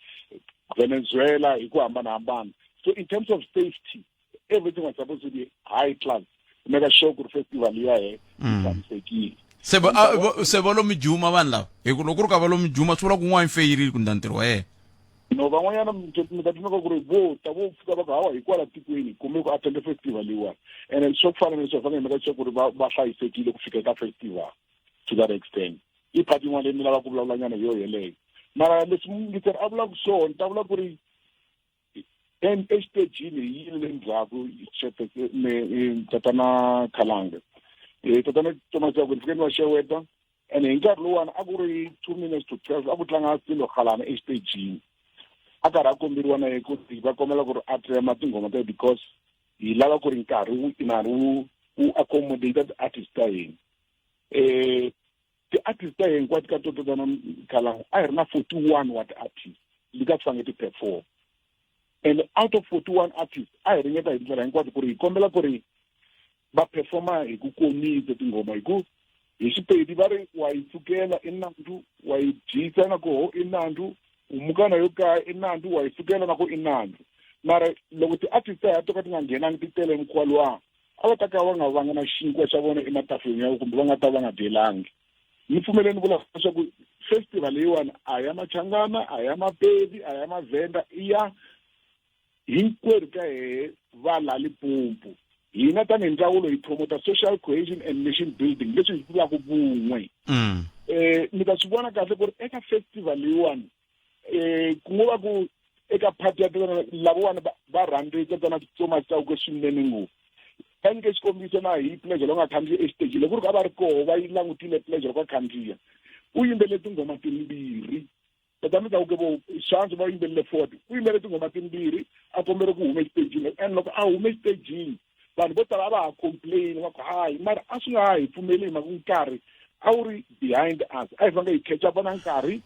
Venezuela hi ku hambanahambana. So in terms of safety, everything was supposed to be high class, make sure ku ri festival ya he yi tshamisekile. Se va se va lo mi juma vanhu lava, hi ku loko ku ri ka va lo mi juma swi vula ku un'wana feyirile ku ndla ntirho wa yena. No, van'wanyana mi ta tsundzuka ku ri vo ta vo pfuka va ku hawa hi kwala tikweni kumbe ku attend festival leyiwani, ene swo ku fana na leswi hi fanele hi meka sure ku ri va va hlayisekile ku fika eka festival. To that extent i part yin'wana leyi ni lavaka ku vulavulanyana hi yo yeleyo. Mara leswi muyingiseri a vulaka swona, ni ta vula ku ri exitejini hi yini le ndzhaku, Tatana Khalanga. Tatana Thomas Chauke ni fike ni va xeweta, and hi nkarhi lowuwani a ku ri 11:58, a ku tlanga Silo Galana exitejini, a karhi a komberiwa na ye ku ri va kombela ku ri a tsema tinghoma ta because hi lava ku ri nkarhi wu inani wu wu accommodate ti-artist ta hina. Ti-artist ta hina hinkwato ka toto tana Khalanga, a hi ri na 41 wa ti-artist leti a ti fanele ti-perform, and out of 41 artists a hi ringeta hi tindlela hinkwato ku ri hi kombela ku ri va performa hi ku komisa tinghoma, hi ku hi Xipedi va ri wa yi pfukela i nandzu, wa yi dyisa na koho i nandzu, u muka na yo kaya i nandzu, wa yi sukela na ku i nandzu. Mara loko ti-artist ta hina to ka ti nga nghenangi ti tele mukhuva luwa, a va ta ka va nga vanga na xinkwa xa vona ematafuleni ya kumbe va nga ta va nga dyelangi. Ni pfumeleni vula leswaku festival leyiwani a ya Machangana, a ya Mapedi, a ya Mavhenda, i ya hinkwerhu ka hehe va la Limpopo. Hina tanihi ndzawulo hi promota social cohesion and nation building, leswi hi vulaka vun'we. Mi ta swi vona kahle ku ri eka festival leyiwani, ku ngo va ku eka party ya tona lavawani va rhandze tatana Thomas Chauke swinene ngopfu. Va nyike xikombiso na hi Pleasure loko nga khandziya exitejini, loko ku ri ku a va ri koho va yi langutile Pleasure loko a khandziya, u yimbelele tinghoma timbirhi. Tatana Chauke vo swantswa va yimbelele 40, u yimbelele tinghoma timbirhi, a kombela ku huma exitejini. And loko a huma exitejini, vanhu vo tala a va ha complain, va ku hayi, mara a swi nga ha hi pfumeli hi mhaka nkarhi a wu ri behind us, a hi fanele hi catch up na nkarhi.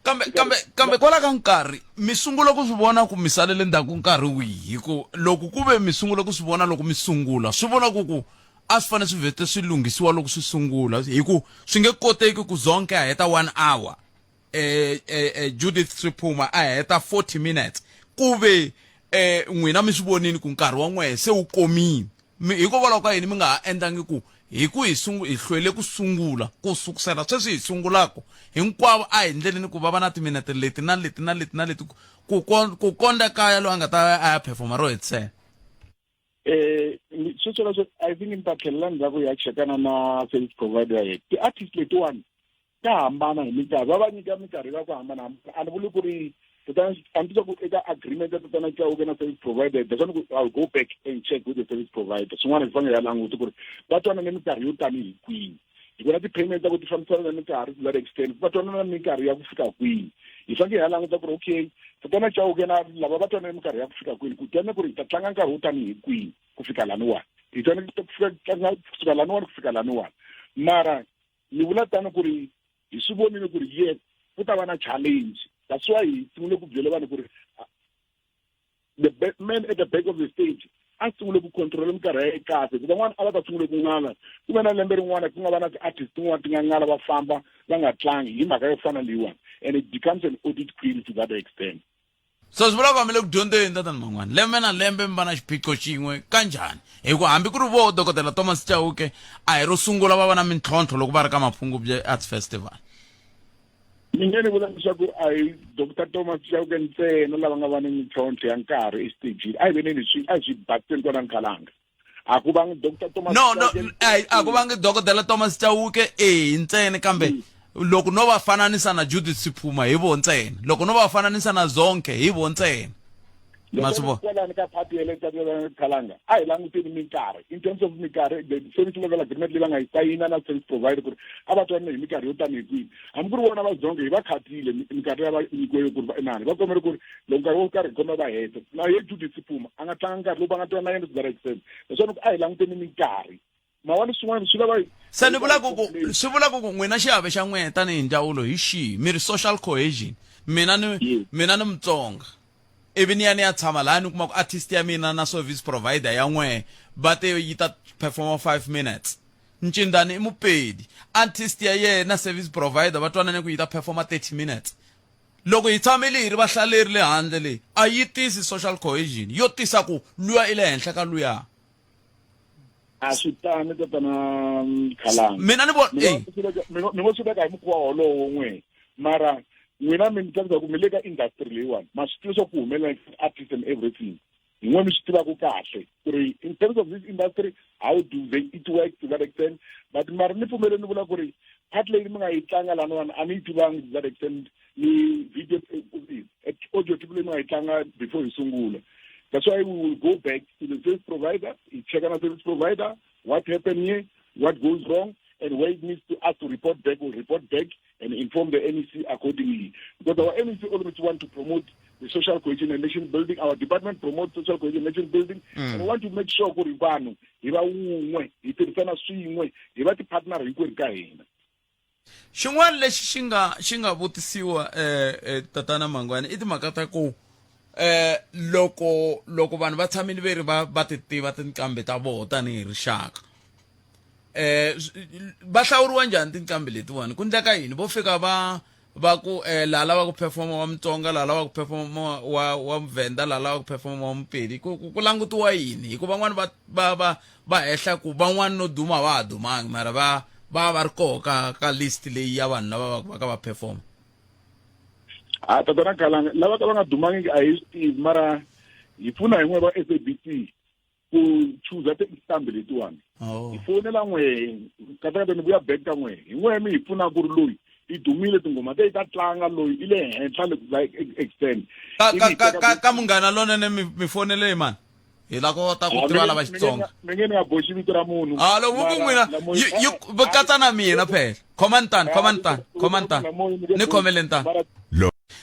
Kambe kwala ka nkarhi mi sungula ku swi vona ku mi salele ndzhaku nkarhi wihi? Hi ku loko ku ve mi sungula ku swi vona loko mi sungula, swi vona ku ku a swi fanele swi vhete swi lunghisiwa loko swi sungula, hi ku swi nge koteki ku Zonke a heta 1 hour, Judith Sephuma a heta 40 minutes, ku ve n'wina mi swi vonini ku nkarhi wa n'wehe se wu komile. Hikokwalaho ka yini mi nga ha endlangi ku hi ku hi hi hlwele ku sungula, ku sukusela sweswi hi sungulaka hinkwavo a hi ndleleni ku va va na timinete leti na leti na leti na leti ku konda kaya loyi a nga ta a ya performa ro hetisela? Sweswo I think ni ta tlhelela ndzhaku ya chekana na service provider ya hina. Ti-artist letiwani ta hambana hi minkarhi, va va nyika minkarhi ya ku hambanahambana. A ni vuli ku ri tatana, a ni tisa ku eka agreement ya tatana Chauke na service provider, that's why I'll go back and check with the service provider. Swin'wana hi fanele ya languta ku ri va twanane minkarhi yo tanihi kwihi, hi ku na ti-payment ta ku ti fambisana na minkarhi to that extent, va twanana minkarhi ya ku fika kwihi. Hi fanele hi ya languta ku ri okay, tatana Chauke na lava va twanane minkarhi ya ku fika kwihi, ku twanane ku ri hi ta tlanga nkarhi wo tanihi kwihi ku fika laniwani, hi twanane ku fika tlanga kusuka laniwani ku fika laniwani. Mara ni vula tano ku ri hi swi vonile ku ri yes, ku ta va na challenge. That's why hi sungule ku byela vanhu ku ri the man at the back of the stage a sungule ku control minkarhi ya ye kahle, hikuva van'wana a va ta sungule ku ngala. Ku ve na lembe rin'wana ku nga va na ti-artist tin'wana ti nga ngala, va famba va nga tlangi hi mhaka yo fana leyiwani, and it becomes an audit query to that extent. So swi vula ku mi le ku dyondzeni, tatani Man'wana, lembe na lembe mi va na xiphiqo xin'we ka njhani? Hi ku hambi ku ri vo Dokodela Thomas Chauke a hi ro sungula va va na mintlhontlho loko va ri ka Mapungubwe Arts Festival. Ni nge ni vula leswaku a hi Dr Thomas Chauke ntsena lava nga va ni mintlhontlho ya nkarhi exitejini. A hi veneni swi a hi swi basiseni kona Nkhalanga. A ku vangi Dr Thomas No, no, a ku vangi Dokodela Thomas Chauke e ntsena, kambe loko no va fananisa na Judith Sephuma hi vo ntsena, loko no va fananisa na Zonke hi vo ntsena. Ma swi vona? Kwalani ka party ya le Khalanga, a hi languteni minkarhi in terms of minkarhi, the service level agreement leyi va nga yi sayina na service provider, ku ri a va twanile hi minkarhi yo tanihi kwihi. Hambi ku ri vona va Zonke hi va khatile minkarhi ya va nyikiwe ku ri va inani, va kombela ku ri loko nkarhi wo karhi hi kombela va heta. Na ye Judith Sephuma a nga tlanga nkarhi lowu va nga twana na yena to that extent. Leswaku a hi languteni minkarhi mawani, swin'wana swi lava Se ni vula ku ku swi vula ku ku n'wina xiave xa n'wina tanihi ndzawulo hi xihi? Mi ri social cohesion. Mina ni Mutsonga, ivi ni ya ni ya tshama laha ni kuma ku artist ya mina na service provider ya n'wehe va te yi ta performa 5 minutes. Ncindani i Mupedi, artist ya yena na service provider va twanane ku yi ta performa 30 minutes. Loko hi tshamile hi ri vahlaleri le handle, leyi a yi tisi social cohesion, yo tisa ku luya i le henhla ka luya. A swi tani, tatana Khalanga. Mina ni vona ni ngo swi veka hi mukhuva wolowo n'we, mara n'wina mi ni tsakisa ku mi le ka industry leyiwani, ma swi tiva swa ku humelela artist and everything. Hi n'we mi swi tivaka kahle ku ri in terms of this industry, how do they it work to that extent. But mara ni pfumele ni vula ku ri part leyi mi nga yi tlanga laniwani a ni yi tivangi to that extent, ni video, audio clip leyi mi nga yi tlanga before hi sungula. That's why we will go back to the service provider, hi cheka na service provider what happened here, what goes wrong. And where it needs to us to report back, we'll report back and inform the NEC accordingly. Because our NEC always want to promote the social cohesion and nation building. Our department promotes social cohesion and nation building. And we want to make sure ku ri vanhu hi va wun'we, hi tirhisana swin'we, hi va ti-partner hinkwerhu ka hina. Xin'wana lexi xi nga xi nga vutisiwa eh, eh tatana Mangwani i timhaka ta ku eh loko loko vanhu va tshamile ve ri va va ti tiva tinqambi ta vona tanihi rixaka eh va hlawuriwa njhani tinqambi letiwani ku ndleka yini vo fika va va ku eh, laha lava ku performa wa Mutsonga, laha lava ku performa wa wa Muvhenda, laha lava ku performa wa Mupedi, ku ku, ku langutiwa yini? Hikuva van'wani va va va va hehla ku van'wani no duma va ha dumangi mara va va va ri koho ka ka list leyi ya vanhu lava va va ka va performa. A tatana Khalanga, lava ka va nga dumangiki a hi swi tivi, mara hi pfuna hi n'we va SABC ku chuza tinqambi letiwani. Oh. Hi fonela n'we katekate ni vuya back ka n'we hi n'we mi hi pfuna ku ri loyi i dumile tinghoma te yi ta tlanga loyi i le henhla like extend. Ka ka ka ka, ka Munghana Lonene mi mi fonele hi mani? Hi la kota ku tiva lava Xitsonga. Mi nge ni nga boxi vito ra munhu. Ah, loko ku n'wina yi yi va katsa na mina phela. Khomani tani, khomani tani, khomani tani. Ni khomeleni tani.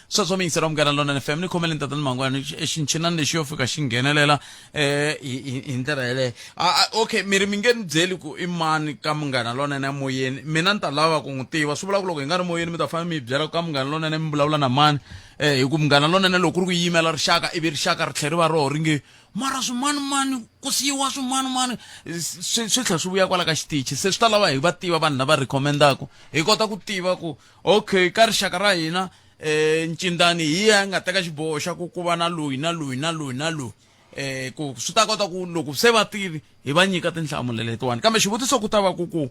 Sweswo mi yingisela Munghana Lonene FM, ni khomeleni tatani Mangwani xinchinani lexi yo fika xi nghenelela eh hi hi ndlela yeleyo. Ah, okay, mi ri mi nge ni byeli ku i mani ka Munghana Lonene emoyeni. Mina ni ta lava ku n'wi tiva. Swi vula ku loko hi nga ri moyeni mi ta fanele mi hi byela ku ka Munghana Lonene mi vulavula na mani. Eh hi ku Munghana Lonene loko ku ri ku yimela rixaka ivi rixaka ri tlhela ri va roho ri nge mara swimanimani ku siyiwa swimanimani swi swi tlhela swi vuya kwala ka xitichi. Se swi ta lava hi va tiva vanhu lava recommend-aku hi kota ku tiva ku okay ka rixaka ra hina eh ncindani hi ya nga teka xiboho xa ku ku va na loyi na loyi na loyi na loyi eh ku swi ta kota ku loko se va tivi hi va nyika tinhlamulo letiwani. Kambe xivutiso ku ta va ku ku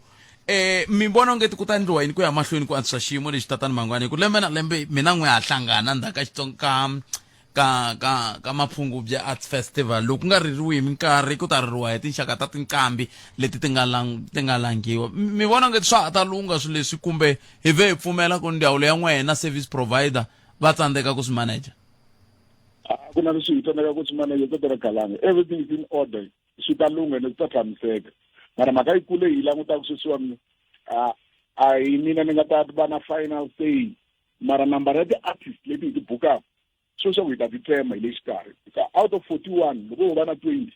eh mi vona onge ku ta endliwa yini ku ya mahlweni ku antswisa xiyimo lexi tatani Mangwani, hi ku lembe na lembe mina n'we ha hlangana ndzhaku ka Xitsonga ka ka ka ka Maphungubye Arts Festival, loko ku nga ririwi hi minkarhi ku ta ririwa hi tinxaka ta tinqambi leti ti nga lang ti nga langiwa. Mi vona onge swa ha ta lungha swilo leswi kumbe hi vhe hi pfumela ku ndzawulo ya n'wehe na service provider va tsandzeka ku swi manager? A ku na leswi hi tsandzekaka ku swi manager, tatana Khalanga. Everything is in order, swi ta lungha ene swi ta tshamiseka. Mara mhaka yi kule hi langutaka sweswiwani, a a hi mina ni nga ta va na final say, mara nambara ya ti-artist leti hi ti bukaka sweswi hi ta ti tsema hi le xikarhi ka out of 41, loko ho va na 20,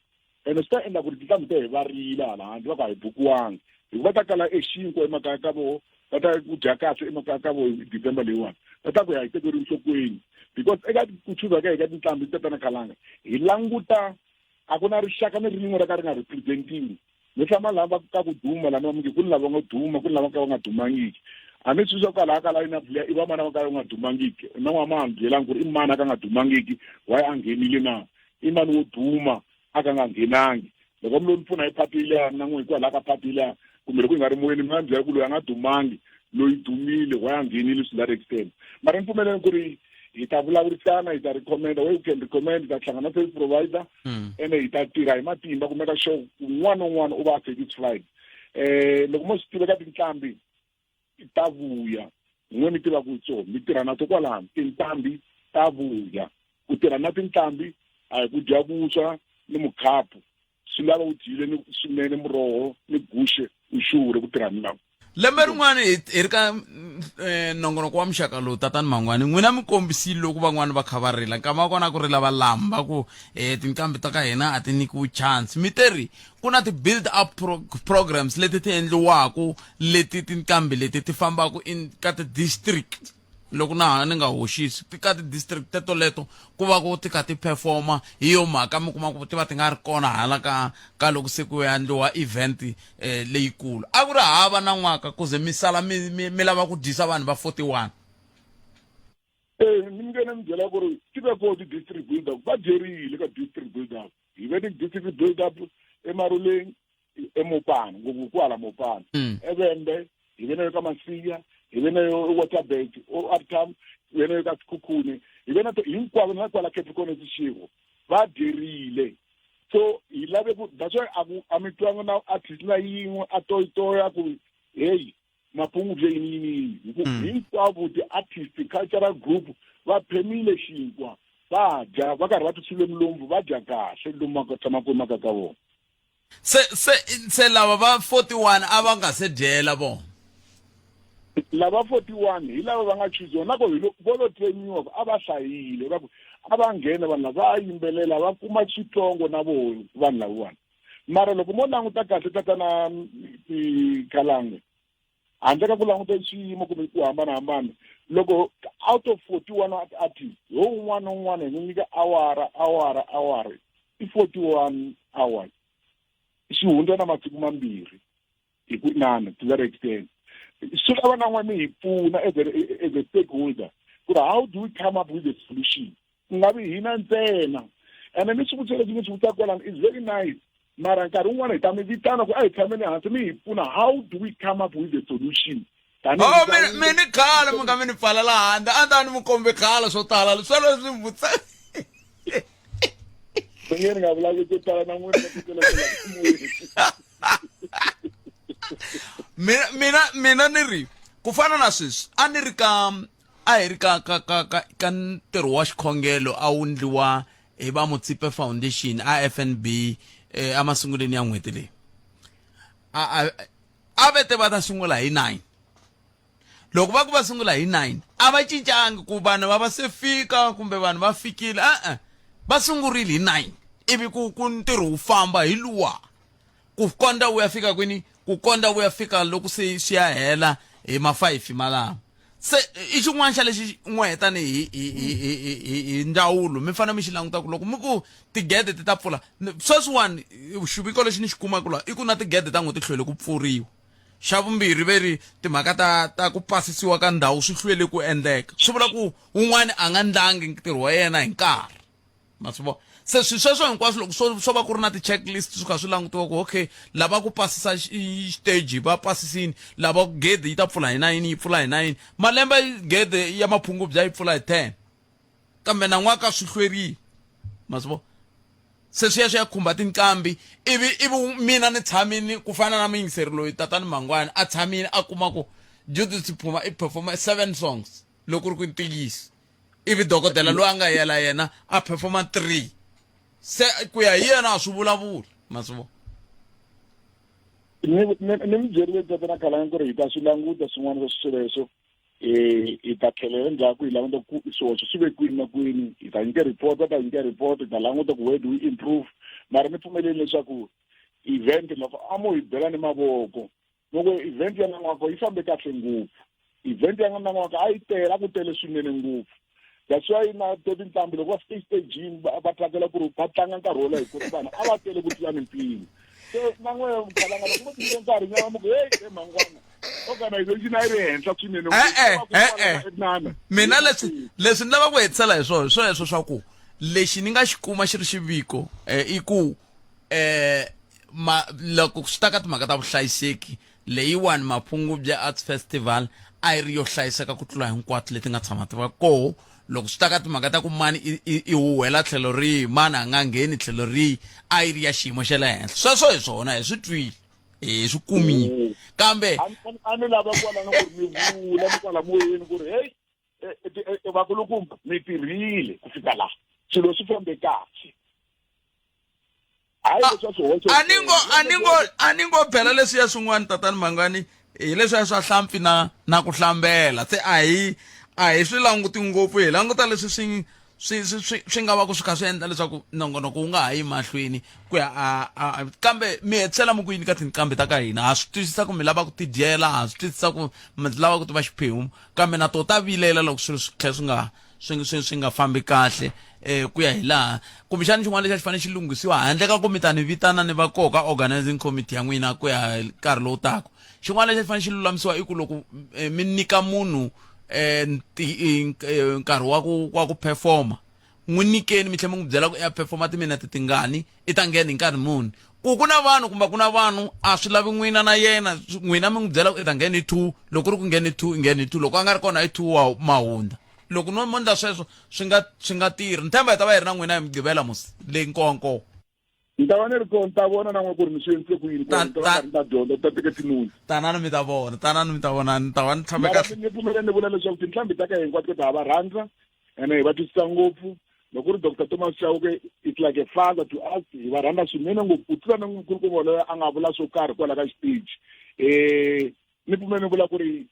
ene swi ta endla ku ri tinqambi ta hi va rila hala handle va ku a hi bukiwangi, hikuva ta kala exinkwa emakaya ka voho, va ta ku dya kahle emakaya ka voho hi December leyiwani, va ta ku ya hi tekeriwi nhlokweni. Because eka ku chuza ka hi ka tinqambi, tatana Khalanga, hi languta a ku na rixaka ni rin'we ra ka ri nga representiwi. Ni hlama lava ka ku duma lama mungi ku ni lava nga duma, ku ni lava ka va nga dumangiki. A ni swi swa kwalaha ka line up liya i va mani va ka va nga dumangiki, na n'wana ma ni byelanga ku ri i mani a ka nga dumangiki, why a nghenile na, i mani wo duma a ka nga nghenangi. Loko mi lo ni pfuna hi phati liya na n'wi hikwalaha ka phati liya, kumbe loko hi nga ri moyeni mi nga ni byela ku loyi a nga dumangi, loyi dumile, why a nghenile to that extent. Mara ni pfumeleni ku ri hi ta vulavurisana, hi ta recommenda where we can recommend, hi ta hlangana na service provider, ene hi ta tirha hi matimba ku make sure un'wana na un'wana u va a satisfied. Loko mo swi tiva ka tinqambi ta vuya, n'we mi tiva ku so mi tirha na to kwalano, tinqambi ta vuya. Ku tirha na tinqambi a hi ku dya vuswa ni mukhapu, swi lava u dyile ni swinene muroho ni guxe u xurhe ku tirha ni lava. Lembe rin'wana hi ri ka nongonoko wa muxaka lowu, tatani Mangwani, n'wina mi kombisile loko van'wani va kha va rila, nkama wa kona ku rila va lamba ku tinqambi ta ka hina a ti nyikiwi chance. Mi te ri ku na ti-build up programs leti ti endliwaku leti tinqambi leti ti fambaka in ka ti-district, loko na ha ni nga hoxisi ka ti-district tetoleto ku va ku ti kha ti performa, hi yo mhaka mi kuma ku ti va ti nga ri kona hala ka ka loko se ku ya endliwa event leyikulu. A ku ri hava na n'waka ku ze mi sala mi mi mi lava ku dyisa vanhu va 41. E ni nge ni mi byela ku ri ti ve kona ti-district build up, va dyerile ka district build up. Hi ve ti-district build up eMaruleng, eMopani, ngopfu kwala Mopani, eVhembe, hi ve na yo ka Masiya, hi ve na yo Waterberg, o Uptown, hi ve na yo ka Sekhukhune, hi ve na to hinkwavo na kwala Capricorn eTshiwo, va dyerile. So hi lave ku that's why a ku a mi twanga na artist na yin'we a toyitoya ku hey Mapungubye yini yini yini, hi ku hinkwavo ti-artist cultural group va phemile xinkwa va dya va karhi va tisule milomvu, va dya kahle lomu va tshamaka emakaya ka vona. Se se se lava va 41 a va nga se dyela vona. Lava 41 hi lava va nga chuziwa na ko hi vo lo trainiwa ku a va hlayile va ku a va nghena vanhu lava va yimbelela va kuma xitsongo na vo vanhu lavawani mara loko mo languta kahle tatana Khalange handle ka ku languta xiyimo kumbe ku hambanahambana loko out of 41 artists ho un'wana na un'wana hi n'wi nyika awara awara awara i 41 hours xi hundza na masiku mambirhi hi ku inana to that extent swi lava na n'we mi hi pfuna as a, as a stakeholder ku ri how do we come up with a solution ku nga vi hina ntsena ene ni swivutiso leswi mi swi vutaka kwalano is very nice mara nkarhi wun'wana hi ta mi vitana ku a hi tshameni hansi mi hi pfuna how do we come up with a solution oh mi ni khale mi nga mi ni pfalela handle a ni ta ni mi kombe khale swo tala swa leswi mi vutisa mi nge ni nga vulavuli ko tala na n'wina mina mina mina ni ri ku fana na sweswi a ni ri ka a hi ri ka ka ka ka ka ntirho wa xikhongelo a wu ndliwa hi va Mutsipe Foundation a FNB eh, emasungulweni ya n'hweti leyi a a a vete va ta sungula hi 9 loko va ku va sungula hi 9 a va cincangi ku vanhu va va se fika kumbe vanhu va fikile e-e va sungurile hi 9 ivi ku ku ntirho wu famba hi luwa ku kondza wu ya fika kwini ku kondza wu ya fika loko se swi ya hela hi ma 5 malama se i xin'wana xa lexi n'we tanihi hi hi hi hi hi hi ndzawulo mi fanele mi xi languta ku loko mi ku tigede ti ta pfula sweswiwani xiviko lexi ni xi kumaka laha i ku na tigede ta n'we ti hlwele ku pfuriwa xa vumbirhi ve ri timhaka ta ta ku pasisiwa ka ndhawu swi hlwele ku endleka swi vula ku un'wana a nga ndlangi ntirho wa yena hi nkarhi ma swi vona se swi sweswo hinkwaswo loko swo swo va ku ri na ti-checklist swi kha swi langutiwa ku okay lava ku pasisa xiteji va pasisini lava ku gede yi ta pfula hi nayini yi pfula hi nayini malembe gede ya maphungubya yi pfula hi 10 kambe nan'waka swi hlwerile ma swi vona se swi ya swi ya khumba tinqambi ivi ivi mina ni tshamini ku fana na muyingiseri loyi tatani mangwani a tshamini a kuma ku Judith Phuma i performa seven songs loko ku ri ku ntiyiso ivi dokodela loyi a nga yela yena a performa 3 se ku ya hi yena a swi vulavuli ma swi vona ni ni mi byerile tatana Khalanga ku ri hi ta swi languta swin'wana swa sweswo eh hi ta tlhelela endzhaku hi languta ku swihoxo swi ve kwini na kwini hi ta nyika report va ta nyika report hi ta languta ku where do we improve mara mi pfumeleli leswaku event loko a mo hi bela ni mavoko loko event ya nan'waka yi fambe kahle ngopfu event ya nan'waka a yi tele a ku tele swinene ngopfu that's why na to tinqambi loko va fike xitejini va tlangela ku ri va tlanga nkarhi wo leha hi ku ri vanhu a va tele ku tlula mimpimo se na n'we mukhalanga loko mo tivile nkarhi nyana mi ku heyi he mangwana organization a yi ri henhla swinene e-e e-e mina leswi leswi ni lava ku hetisela hi swona hi sweswo swa ku lexi ni nga xi kuma xi ri xiviko um i ku um ma loko swi ta ka timhaka ta vuhlayiseki leyiwani Mapungubye Arts Festival a yi ri yo hlayiseka ku tlula hinkwato leti nga tshama ti va koho loko swi ta ka timhaka ta ku mani i, i, i huhwela tlhelo rihi mani a nga ngheni tlhelo rihi a yi ri ya xiyimo xa le henhla sweswo hi swona hi swi twile hi swi kumile mm. kambe a ni lava kwalano ku ri mi vula mi kwala moyeni ku ri heyi e, e, e, vakulukumba mi tirhile ku fika laha swilo swi fambe kahle hayi leswa swihoxo a ni ngo a ni ngo a ni ngo phela leswiya swin'wana tatani mangani hi leswiya swa hlampfi na na ku hlambela se a hi a hi swi languti ngopfu hi languta leswi swi swi swi swi swi nga va ku swi kha swi endla leswaku nongonoko wu nga ha yi mahlweni ku ya a a kambe mi hetisela mi ku yini ka tinqambi ta ka hina ha swi twisisa ku mi lava ku tidyela ha swi twisisa ku mi lava ku ti va xiphemu kambe na to ta vilela loko swilo swi tlhela swi nga swi swi swi nga fambi kahle eh ku ya hi laha kumbexana xin'wana lexi a xi fanele xi lunghisiwa handle ka ku mi ta ni vitana ni va koho ka organizing committee ya n'wina ku ya nkarhi lowu taka xin'wana lexi a xi fanele xi lulamisiwa i ku loko eh, mi nyika munhu eh, eh nkarhi wa ku wa ku performa n'wi nyikeni mi tlhela mi n'wi byela ku ya performa timinete tingani i ta nghena hi nkarhi muni ku ku na vanhu kumbe ku na vanhu a swi lavi n'wina na yena n'wina mi n'wi byela ku i ta nghena hi two loko ku ri ku nghena hi two i nghena hi two loko a nga ri kona hi two wa mahundza loko no mo ndla sweswo swi nga swi nga tirhi ni tshemba hi ta va hi ri na n'wina hi mugqivela mos leyi nkowankowa ni ta va ni ri kona ni ta vona na n'we ku ri mi swi endlise ku yini kona ni ta va ni ta dyondza ni ta teka tinoni tanani mi ta vona tanani mi ta vona ni ta va ni tshame kahle ni pfumela ni vula leswaku tinhlambi ta ka hinkwato ta ha va rhandza ene hi va twisisa ngopfu. Loko ku ri Dr Thomas Chauke, it's like a father to us. Hi va rhandza swinene ngopfu ku tlula na nkulukumba loyi a nga vula swo karhi kwala ka xiteji. Ni pfumela ni vula ku ri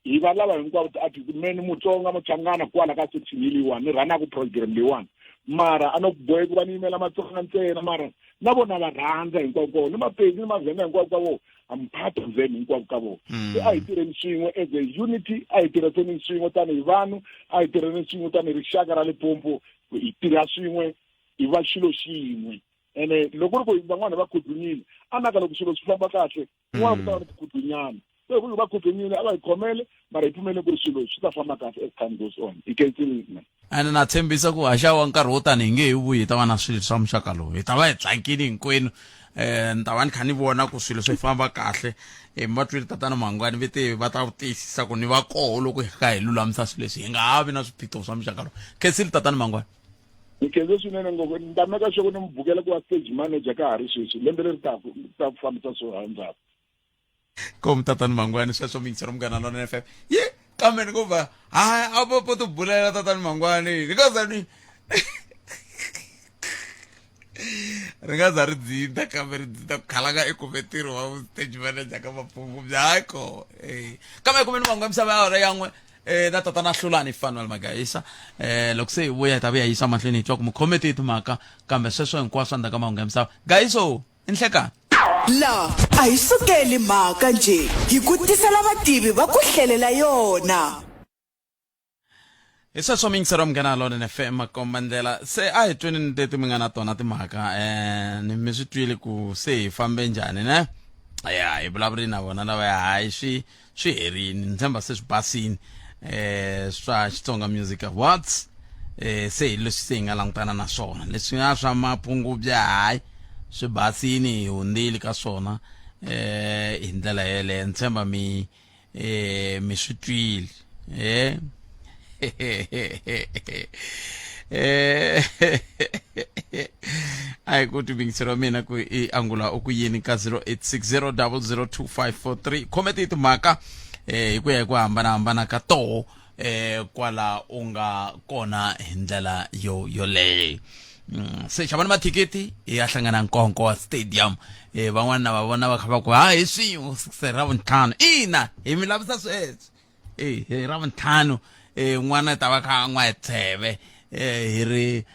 hi va lava hinkwavo ti-artist, me ni Mutsonga Muchangana kwala ka section yi leyiwani, ni rhanaka program leyiwani, mara a no ku bohe ku va ni yimela Matsonga ntsena, mara na vona va rhandza hinkwavo ka vona, ni Mapedi ni Mavhenda hinkwavo ka vona, I'm part of them hinkwavo ka vona. Se a hi tirheni swin'we as a unity, a hi tirhiseni swin'we tanihi vanhu, a hi tirheni swin'we tanihi rixaka ra Limpopo, hi tirha swin'we, hi va xilo xin'we. Ene loko ku ri ku van'wana va khudlunyile, a naka loko swilo swi famba kahle, kun'wana ku ta va ni tikhudlunyana. Se hi ku va khudlunyile, a va hi khomele, mara hi pfumele ku ri swilo swi ta famba kahle as time goes on. Hi khensile mina. Ene na tshembisa ku haxa wa nkarhi wo tani hi nge he vuyi hi ta va na swilo swa muxaka lowu, hi ta va hi tsakile hinkwenu. Ni ta va ni kha ni vona ku swilo swi famba kahle. Mi va twile tatana Mangwani ve te va ta tiyisisa ku ni va koho loko hi kha hi lulamisa swilo leswi, hi nga ha vi na swiphiqo swa muxaka lowu. Khensile tatana Mangwani. Ni khense swinene ngopfu. Ni ta meka sure ku ni mi bukela ku va stage manager ka ha ri sweswi, lembe leri taka ni ta fambisa swo endzhaku. Komu tatana Mangwani, sweswo miyingisero Munghana Lonene FM. Ye kambe ni ku va hayi a vo po tibulela tatana Mangwani because ni ri nga za ri dzinda, kambe ri dzinda ku khalanga i kume ntirho wa stage manager ka Maphungubye. Hayi ko kambe kumbe ni mangu ya misava ya hora yan'we na tatana Hlulani Fanuel Magayisa. Loko se hi vuya hi ta vuya yisa mahlweni hi twa ku mi khome tihi timhaka, kambe sweswo hinkwaswo endzhaku ka mahungu ya misava. Gayiso i nhlekani. La a hi sukeli mhaka njhe, hi ku tisela vativi va ku hlelela yona. Hi sweswo miyingisero Munghana Lonene FM makomba ndlela. Se a hi tweni ni leti mi nga na tona timhaka. Ni mi swi twile ku se hi fambe njhani ne? Ya hi vulavurile na vona lava ya hayi swi swi herini, ni tshemba se swi basini swa Xitsonga Music Awards. Se hi leswi se hi nga langutana na swona, leswi nga swa Maphungubye hayi swi basini, hi hundzile ka swona hi ndlela yeleyo. Ni tshemba mi mi swi twile. A hi ku timingiselo wa mina ku i angula u ku yini ka 0860002543. Khome ti timhaka hi ku ya hi ku hambanahambana ka toho kwala u nga kona hi ndlela yo yoleyo. Se xavani mathikithi hi ya hlangana Nkonko Stadium. Van'wana na va vona va kha va ku ha hi swin'we se ra vuntlhanu. Ina hi mi lavisa sweswo. Hi ra vuntlhanu n'wana ta va kha n'wa hi tsheve hi ri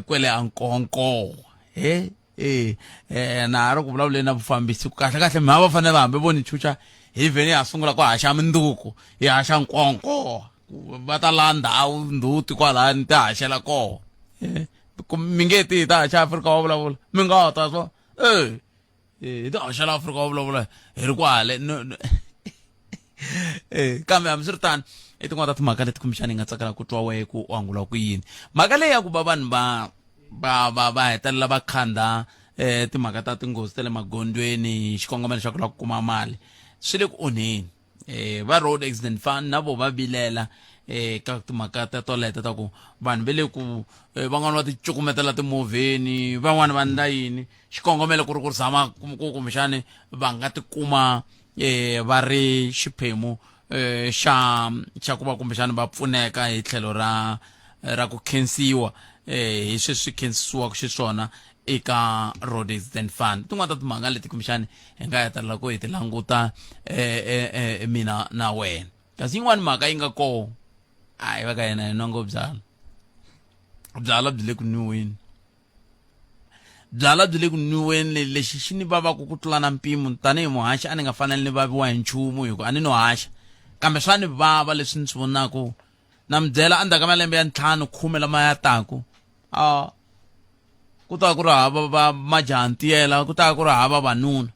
kwele a Nkonko. He na ha ri ku vulavuleni na vufambisi ku kahle kahle mhava va fanele va hambi vo ni chucha hi vheni ya sungula ku haxa minduku hi haxa Nkonko, va ta la ndhawu ndzhuti kwalani ti haxela koho. Mi nge ti hi ta haxa Afrika wa vulavula mi nga ta swo hi ta haxela Afrika wa vulavula hi ri kwale. Kambe hambiswiritano i tin'wana ta timhaka leti kumbexana hi nga tsakela ku twa wehe ku u angula ku yini mhaka leyi ya ku va vanhu va va va va hetelela va khanda timhaka ta tinghozi ta le magondzweni hi xikongomelo xa ku lava ku kuma mali. Swi le ku onheni. Va Road Accident Fund na vo va vilela ka timhaka ta toleto ta ku vanhu ve le ku van'wana va ti cukumetela timovheni, van'wana va ndla yini, xikongomelo ku ri ku zama ku kumbexani va nga tikuma va ri xiphemu xa xa ku va kumbexani va pfuneka hi tlhelo ra ra ku khensiwa hi sweswi khensisiwaka xiswona eka Road Accident Fund. Tin'wana ta timhaka leti kumbexani hi nga hetelela ku hi ti languta mina na wena. Kasi yin'wani mhaka yi nga koho a yi va ka yena hi nwa ngo byala byala byi le ku nwiweni, byala byi le ku nwiweni. Lexi xi ni vavaka ku tlula na mpimo tanihi muhaxi, a ni nga faneli ni vaviwa hi nchumu hi ku a ni no haxa, kambe swa ni vava leswi ni swi vonaka. Na mi byela endzhaku ka malembe ya 5 10 lama ya taku, a ku ta ku ri hava va majaha ntiyela, ku ta ku ri hava vanuna.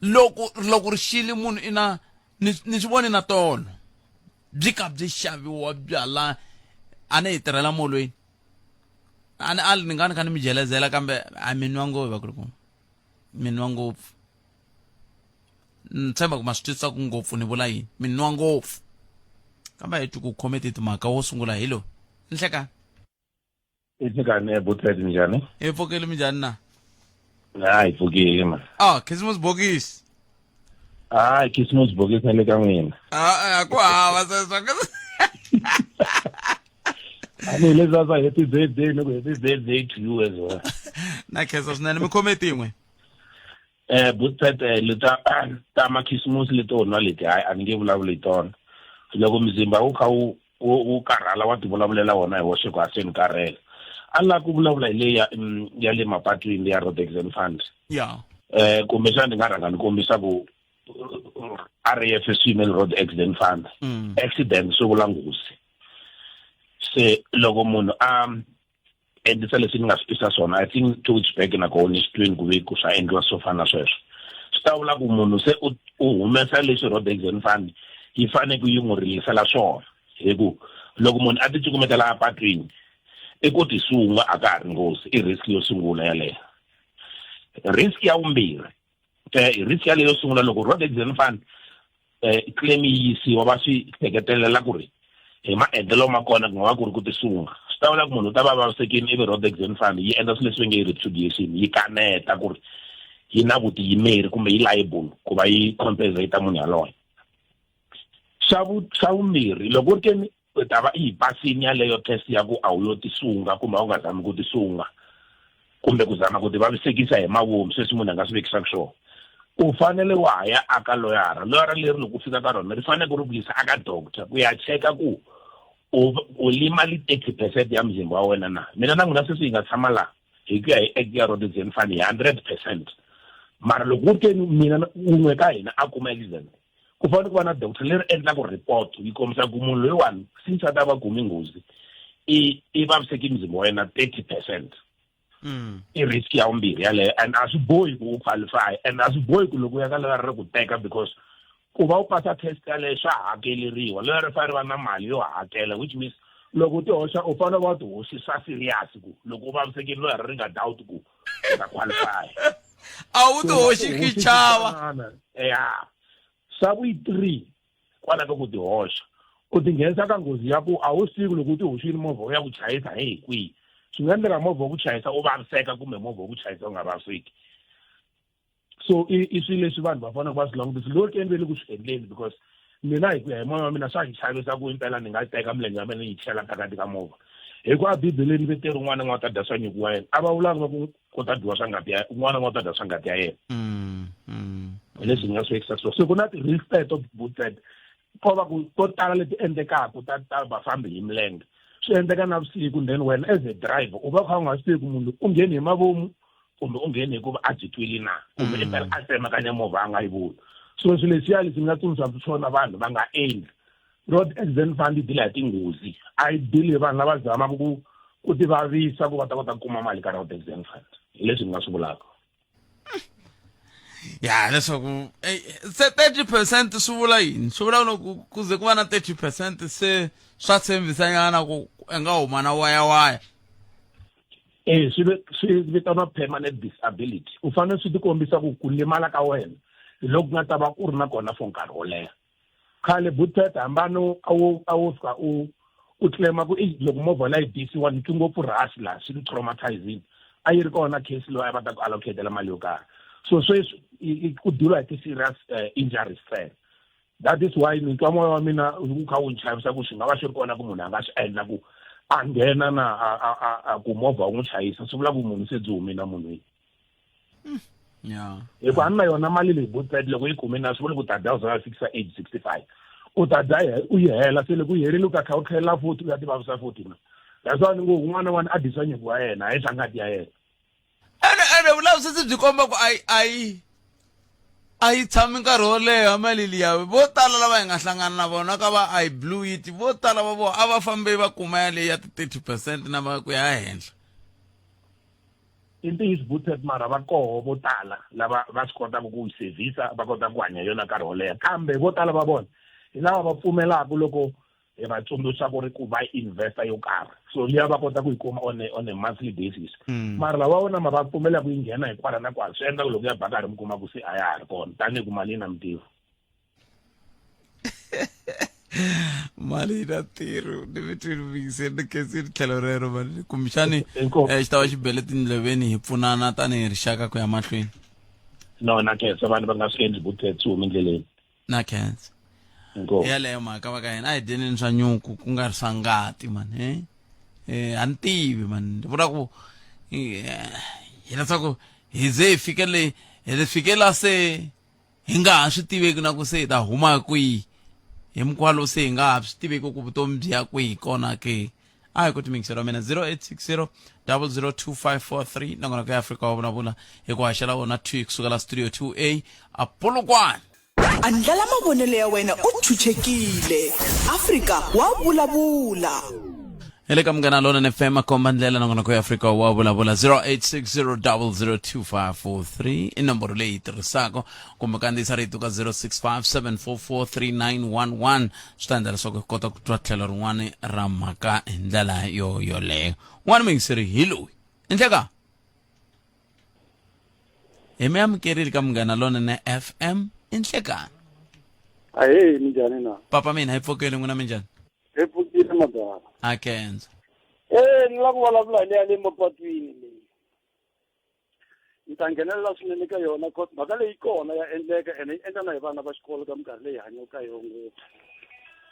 Loko loko ri xile munhu ina ni ni swi voni na tolo byi ka byi xaviwa byala. A ni hi tirhela molweni, a ni ali ni nga ni kha ni mi jelezela, kambe a mi nwa ngopfu vakulukumba, mi nwa ngopfu. Ni tshemba ku ma swi twisisa ku ngopfu ni vula yini, mi nwa ngopfu. Kambe hi twi ku khome ti timhaka wo sungula hi lowu. Nhlekani. Nhlekani Butlet, njhani? Hi pfukile, minjhani na? Hayi, pfukile ma. Ah, Christmas bokisi. Hayi, Christmas bokisi na le ka n'wina. Ah, ku hava sweswo. Tanihileswi a swa happy birthday ni ku happy birthday to you as well. Na khensa swinene mi khome tin'we. Eh Bootpet eh, leta ta makhisimusi leto nwa leti hayi a ni nge vulavuli hi tona. Loko mzimba wu kha wu wu karhala wa ti vulavulela wona hi woxe ku a se ni karhele. A ni lava ku vulavula hi leyi ya ya le mapatwini ya road accident fund. Yeah. Eh kumbexana ni nga rhanga ni kombisa ku RAF Female Road Accident Fund. Accident swi vula nghozi. Se loko munhu a endlisa leswi ni nga swi tisa swona i think 2 weeks back na kona ni swi twini ku ve ku swa endliwa swo fana na sweswo. Swi ta vula ku munhu se u humesa leswi Road Accident Fund yi fanele ku yi n'wi rilisela swona hi ku loko munhu a ti cukumetela apatwini i ku ti sunga a ka ha ri nghozi i risk yo sungula yaleyo. Risk ya vumbirhi eh risk yaleyo yo sungula loko Road Accident Fund eh claim yi yisiwa va swi hleketelela ku ri hi maendlelo ma kona ku nga va ku ri ku tisunga swi ta vula ku munhu u ta va vavisekile ivi Road Accident Fund yi endla swilo leswi va nge i repudiation yi kaneta ku ri yi na vutiyimeri kumbe yi liable ku va yi compensate munhu yaloye. Xa vu xa vumbirhi loko u ri keni u ta va i yi pasini yaleyo test ya ku a wu yo tisunga kumbe a wu nga zami ku tisunga kumbe ku zama ku ti vavisekisa hi mavomu sweswi munhu a nga swi vekisaka swona u fanele wa ha ya aka loyara loyara leri loko u fika ka rona ri fanele ku ri ku yisa aka doctor ku ya cheka ku u u limali 30% ya mzimba wa wena na mina na n'wina sweswi hi nga tshama laha hi ku ya hi act ya road accident fund hi 100% mara loko ku ri mina wun'we ka hina a kuma accident ku fanele ku va na doctor leri endlaka report yi kombisa ku munhu loyiwani since a ta va kumi nghozi i i vaviseki mzimba wa yena 30% i risk ya vumbirhi yaleyo and a swi bohi ku u qualify and a swi bohi ku loko u ya ka lera ri ku teka because ku va u pasa test yaleyo swa hakeleriwa lera ri fanele ri va na mali yo hakela which means loko u ti hoxa u fanele va ti hoxisa serious ku loko u vavisekile loyi ri nga doubt ku u ta qualify a wu ti hoxi xichava ya xa vu 3 kwala ka ku ti hoxa u ti nghenisa ka nghozi ya ku a wu swi tivi loko u ti hoxile movha wu ya ku chayisa hi hi kwihi swi nga endleka movha wu ku chayisa u vaviseka kumbe movha wu ku chayisa u nga vaviseki so i i swilo leswi vanhu va faneleke va swi langutisa loko ke ni ve le ku swi endleni because mina hi ku ya hi moya wa mina swa ni chavisa ku impela ni nga teka milenge ya mina ni yi chela phakathi ka movha hi ku a bibeleni ve teri un'wana na un'wana ta dya swa nyuku wa yena a va vulanga va ku ku ta dyiwa swa ngati ya un'wana na un'wana ta dya swa ngati ya yena hi leswi ni nga swi vekisa swona so ku na ti-risk teto butet ko va ku to tala leti endlekaka ta ta vafambi hi milenge swi endleka navusiku then wena as a driver u va u kha u nga swi tivi ku munhu u ngheni hi mavomu kumbe u ngheni hikuva a byi twile na kumbe impela a tsemakanya movha a nga yi voni so swilo leswiya leswi ni nga tsundzuxaka swona vanhu va nga endli road accident fund yi dila hi tinghozi a yi dili hi vanhu lava zamaka ku ku ti vavisa ku va ta kota ku kuma mali ka road accident fund hi leswi ni nga swi vulaka ya leswaku se 30% swi vula yini swi vula loko ku ze ku va na 30% se swa tshembisanyana ku i nga huma na waya waya Eh swi swi vitaniwa permanent disability u fanele swi tikombisa ku ku limala ka wena hi loko nga ta va u ri na kona for nkarhi wo leha khale butet hambano a wo a wo fika u u claima ku i loko movha la yi bisiwa ni twi ngopfu rush laha swi ni traumatizing a yi ri kona case loyi a va ta ku allocatela mali yo karhi so sweswi ku duriwa hi ti-serious injuries ntsena that is why ni twa moya wa mina wu kha wu ni chavisa ku swi nga va swi ri kona ku munhu a nga swi endla ku a nghena na a ku movha wu n'wi chayisa swi vula ku munhu se byi humile munhwini yeah hi ku a ni na yona mali leyi botbet loko yi kume na swi vuli ku ta dya u za fikisa age 65 u ta dya u yi hela se loko u yi herile u ta tlhela u tlhelela futhi u ya ti vavisa futhi na that's why ni ngo un'wana na un'wana a dyisa nyuku wa yena hayi swa ngati ya yena ene ene vulavisisi byi komba ku a yi a yi a yi tshami nkarhi wo leha mali liya vo tala lava hi nga hlangana na vona ka va i blue it vo tala va vona a va fambe va kuma yaleyi ya ti-30 percent na va ku ya henhla I ntiyiso Boothet mara va koho vo tala lava va swi kotaka ku yi sevhisa va kota ku hanya yona nkarhi wo leha kambe vo tala va vona hi lava va pfumelaka loko hi va tsundzuxa ku ri ku va investa yo karhi so liya va kota ku yi kuma on a, on a monthly basis mara lava vona ma va pfumela ku yi nghena hi kwala na kwala swi endla ku loko ya ba karhi mi kuma ku se a ya ha ri kona tanihi ku mali yi na mintirho mali yi na ntirho ni mi twini muyingiseri ni khensini tlhelo rero mani kumbexani xi ta va xi bele tindleveni hi pfunana tanihi rixaka ku ya mahlweni no na khensa vanhu va nga swi endli vuthetsi humi endleleni na khensa Inkomu. yaleyo mhaka va ka hina a hi dyeneni swa nyuku ku nga ri swa ngati mani e A ni tivi man, ni vona ku hileswaku hi ze hi fike le hi fike la se hi nga ha swi tiveki na ku se hi ta huma kwihi hi mukhuva lowu se hi nga ha swi tiveki ku vutomi byi ya kwihi kona ke. A hi ku timingiselo wa mina 0860 002543 nongonoko ya Afrika wa vulavula hi ku haxela wona 2 kusuka la studio 2A a Polokwane. Andlala mavonelo ya wena u chuchekile. Afrika wa vulavula. Hi le ka Munghana Lonene FM, makomba ndlela, nongonoko ya Afrika wa vulavula. 0860002543 i nomboro leyi yi tirhisaka, kumbe kandziyisa rito ka 0657443911. Swi ta endla leswaku hi kota ku twa tlhelo rin'wana ra mhaka hi ndlela yo yoleyo. Un'wana muyingiseri hi loyi endleka hi mi amukerile ka Munghana Lonene FM, i nhlekani. Ahee, minjhani na? Papa mina, hi pfukile, n'wina minjhani? Hi pfukile, madala. A kenza. Ni lava ku vulavula hi leya le mapatwini leyi. Ni ta nghenelela swinene ka yona cause mhaka leyi kona ya endleka, ene yi endla na hi vana va xikolo ka minkarhi leyi hanyaka ka yona ngopfu.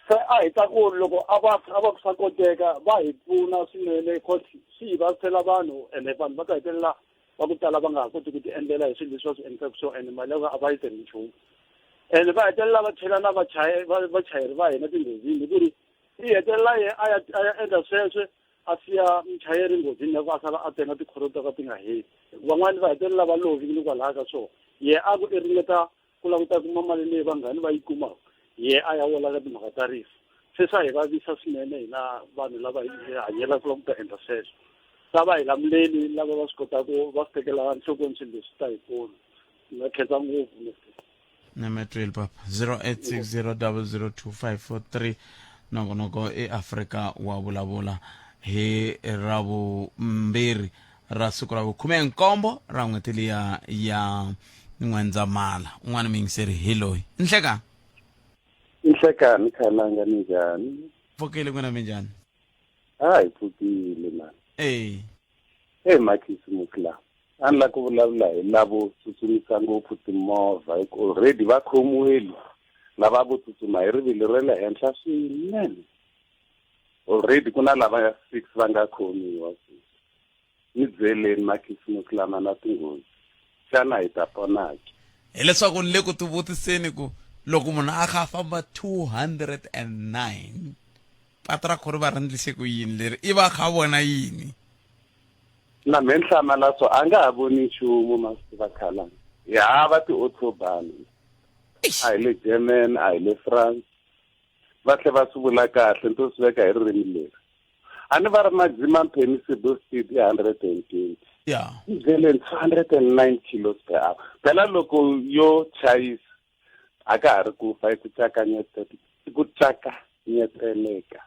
Se a hi ta ku loko a va ku swa koteka va hi pfuna swinene, cause swi hi vavisela vanhu, ene vanhu va ta hetelela va ku tala va nga ha koti ku ti endlela hi swilo leswi va swi endlisaka swona, ene mali ya ku a va yi tirhi nchumu, ene va hetelela va chela na vachayeri va hina tinghozini, hi ku ri i hetelela ye a ya endla sweswe, a siya muchayeri nghozini ya ku a sala a tenga tikhoro to ka ti nga heli. Van'wani va hetelela va lovile kwalaha ka swona, ye a ku i ringeta ku languta kuma mali leyi vanghani va yi kumaka, ye a ya wola ka timhaka ta rifu. Se swa hi vavisa swinene hina vanhu lava hi hanyelaka ku ta endla sweswo. Ta va hi lamuleli lava va swi kotaka va swi tekela nhlokweni swilo leswi, ta hi pfuna. Ni nga khensa ngopfu, Mister. Nemetwile, papa. 0860002543, nongonoko i Afrika wa vulavula hi Ravumbirhi ra siku ra vukhume nkombo ra n'hweti liya ya N'wendzamhala. Un'wana muyingiseri hi loyi, nhlekani. Nhlekani, Khalanga, minjhani? Pfukile, n'wina minjhani? A hi pfukile mani. E. E makhisimusi lawa a ni la ku vulavula hi lavo tsutsumisa ngopfu timovha, hi ku already va khomiwile lava vo tsutsuma hi rivilo ra le henhla swinene. Already ku na lava six va nga khomiwa sweswi. Ni byeleni, makhisimusi lama na tinghozi, xana hi ta pona ke? Hileswaku ni le ku tivutiseni ku loko munhu a kha a famba 209, patu ra kho ri va ri ndlise ku yini leri, i va a kha a vona yini? Na me nhlamala swo a nga ha voni nchumu masiku va khalanga. Hi hava ti-autobahn, a hi le German, a hi le France, va tlhe va swi vula kahle, ni to swi veka hi ririmi leri a ni va ri maximum permissible speed i 120. Ndleleni 209 kilos per hour, phela loko yo chayisa a ka ha ri ku fa, i ku i ku cakanyetseleka.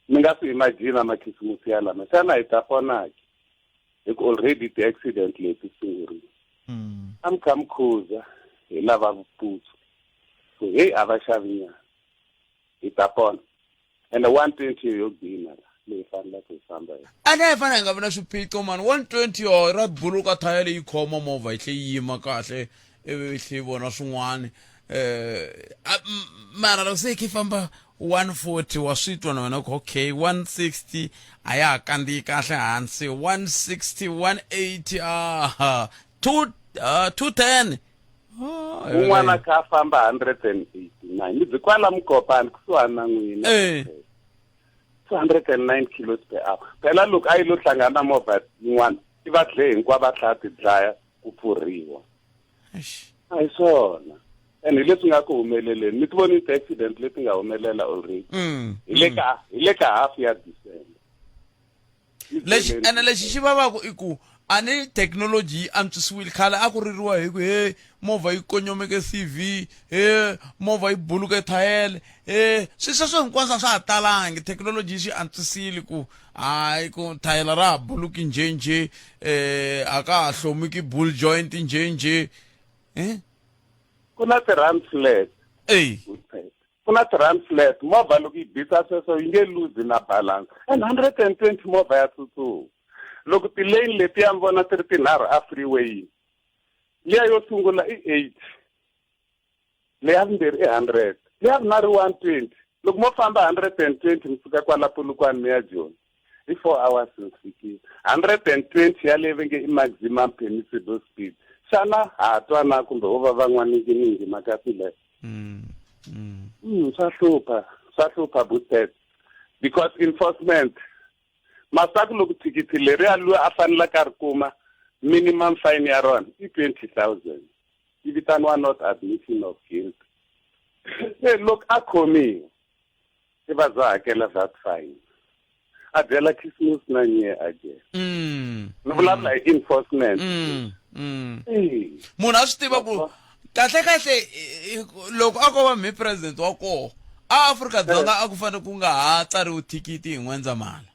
Mi nga swi imagina makhisimusi ya lama, xana hi ta pona ke? Hi ku already ti-accident leti sungurile. A mi kha mi khuza hi lava vuputsu ku heyi a va xavi nyana, hi ta pona. Ende 120 yo gcina la leyi faneleke hi famba hi. Ene hi fanele hi nga vi na swiphiqo mani. 120 yo ra buluka thaya leyi khoma movha yi tlhe yi yima kahle, ivi yi tlhe yi vona swin'wana. Mara loko se yi kha yi famba 140, wa swi twa na wena ku okay, 160 a ya ha kandziyi kahle hansi, 160, 180, aha, two, 210. Un'wana kha a famba 189, ni byi kwala Mukopani kusuhani na n'wina. 209 kilos per hour, phela loko a yi lo hlangana na movha yin'wana i va dle hinkwavo, va tlhela ti dlaya ku pfurhiwa. A hi swona, and hi leswi nga ku humeleleni, mi ti voni ti-accident leti nga humelela already. Hi le ka half ya December. Lexi ene lexi xi vavaku i ku a ni thekinoloji yi antswisiwile. Khale a ku ririwa hi ku he movha yi konyomeke CV, he movha yi buluke thayele, he swi sweswo hinkwaswo a swa ha talangi. Thekinoloji yi swi antswisile ku hayi ku thayela ra ha buluki njhenjhe, a ka ha hlomiki bull joint njhenjhe, eh? Ku na ti-run flat. Ku na ti-run flat, movha loko yi bisa sweswo yi nge luzi na balance, and 120 movha ya tsutsuma. Loko ti-lane letiya mi vona ti ri tinharhu a freeway, liya yo sungula i 80, leya vumbirhi i 100, leya vunharhu i 120. Loko mo famba 120 mi suka kwala Polokwane mi ya Joni. Hi 4 hours ni fikile. 120 yaleyi va nge i maximum permissible speed. Xana ha twa na kumbe ho va van'wanikiningi mhaka leyo? Swa hlupha, swa hlupha Butet. Because enforcement, masaku loko thikithi leriya loyi a faneleke a ri kuma minimum fine ya rona i 20,000. Yi vitaniwa not admission of guilt. Se loko a khomiwa, i va za hakela that fine. A byela Christmas na New Year again. Ni vulavula hi enforcement. Munhu a swi tiva ku kahle kahle loko a ko va mi president wa koho a Afrika-Dzonga a ku fanele ku nga ha tsariwi thikithi hi N'wendzamhala.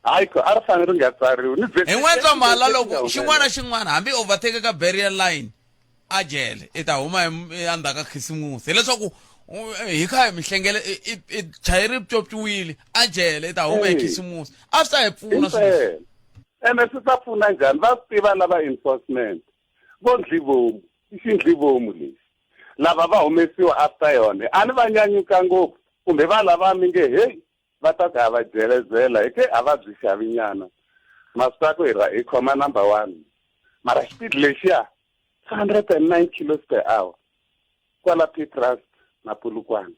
Hayi ko a ri fanele ri nga tsariwi. Ni Hi N'wendzamhala loko xin'wana na xin'wana hambi overtake ka barrier line a jele i ta huma endzhaku ka khisimusi, hileswaku hi kha hi mihlengele i chayeri pyopyiwile a jele i ta huma hi khisimusi. A swi ta hi pfuna sweswo. Ene swi ta pfuna njhani? Va swi tiva lava enforcement vo ndlivomu, i xindlivomu lexi. Lava va humesiwa after yona a ni va nyanyuka ngopfu, kumbe va lava mi nge hey va ta ku ha va jelezela hi ke a va byi xavi nyana. Ma swi tiva ku hi khoma number 1, mara xipidi lexiya 109 kilos per hour kwala Petrus na Polokwane.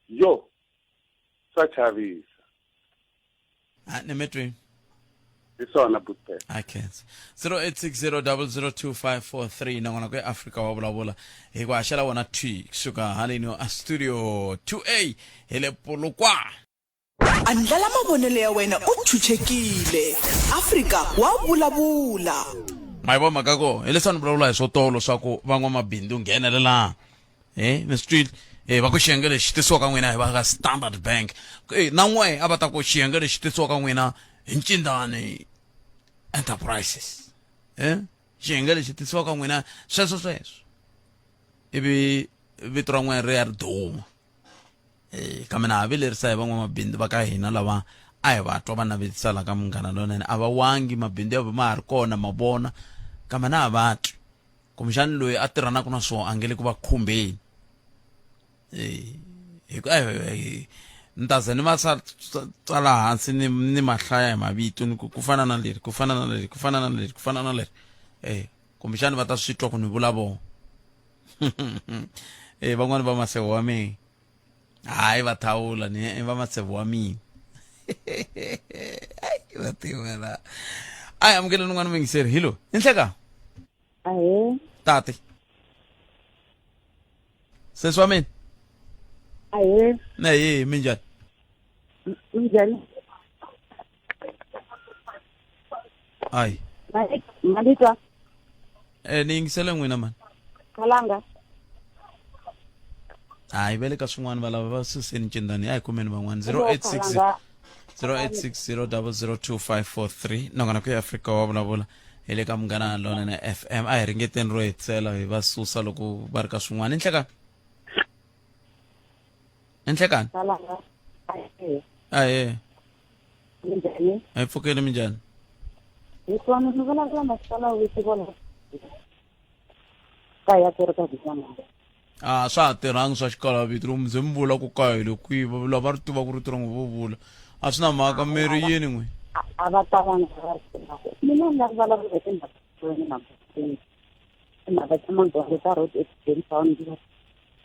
Yo, swa chavisa. A ni mi twi. Hi swona Butpet. I can't. 0860002543 nakona ku Afrika wa vulavula hi ku haxela wona t kusuka haleni a studio 2A hi le Polokwane. Andlala mavonelo ya wena u chuchekile. Afrika wa vulavula. Ma yi vona mhaka ko hi leswi a ni vulavula hi swo tolo swa ku van'wamabindzu nghenelelang. Mi swi twile? Va ku xiyenge lexi tisiwaka n'wina hi va ka Standard Bank. Na n'we a va ta ku xiyenge lexi tisiwaka n'wina hi Ncindani Enterprises. Xiyenge lexi tisiwaka n'wina sweswo sweswo. Ivi vito ra n'wina ri ya ri duma. Kambe na ha vilerisa hi van'wamabindzu va ka hina lava a hi va twa va navetisa la ka Munghana Lonene. A va wangi mabindzu ya vona ma ha ri kona ma vona, kambe na ha va twi. Kumbexani loyi a tirhanaka na swona a nge le ku va khumbeni. Hi ku ni ta ze ni va tsala hansi ni ma hlaya hi mavito ni ku fana na leri, ku fana na leri, ku fana na leri, ku fana na leri. Kumbexani va ta swi twa ku ni vula vona. Van'wani va maseve wa mina. Hayi va thawula ni va maseve wa mina. Ai va tiva la. Ai amukeleni n'wana muyingiseri. Hi lo. Ni nhleka. Ahee. Tati. Sesi wa mina. Ahee. Na hi minjhani? Minjhani? Ai. Malitwa. Ni yingisele n'wina mani. Kalanga. Hayi va le ka swin'wana va lava va suseni ncindani a hi kumeni van'wana 086 0860002543 nakona ku ya Afrika wa vulavula hi le ka Munghana Lonene FM. A hi ringeteni ro hetisela hi va susa loko va ri ka swin'wana. Inhlekani? Inhlekani? Ahee. Minjhani? A hi pfukeli minjhani? Hi kona ni vulavula masipala wisi vona kaya ku ri ka Vusamanga. A swa ha tirhangi swa xikala vito loko mi ze mi vula ku kaya hi le kwihi va vula va ri tiva ku rito ra n'we vo vula a swi na mhaka mi ri yini n'we. A va talanga va ri tivaka. Mina ni nga vulavula hi timhaka ta wena timhaka ta magondzo ta road accident fund.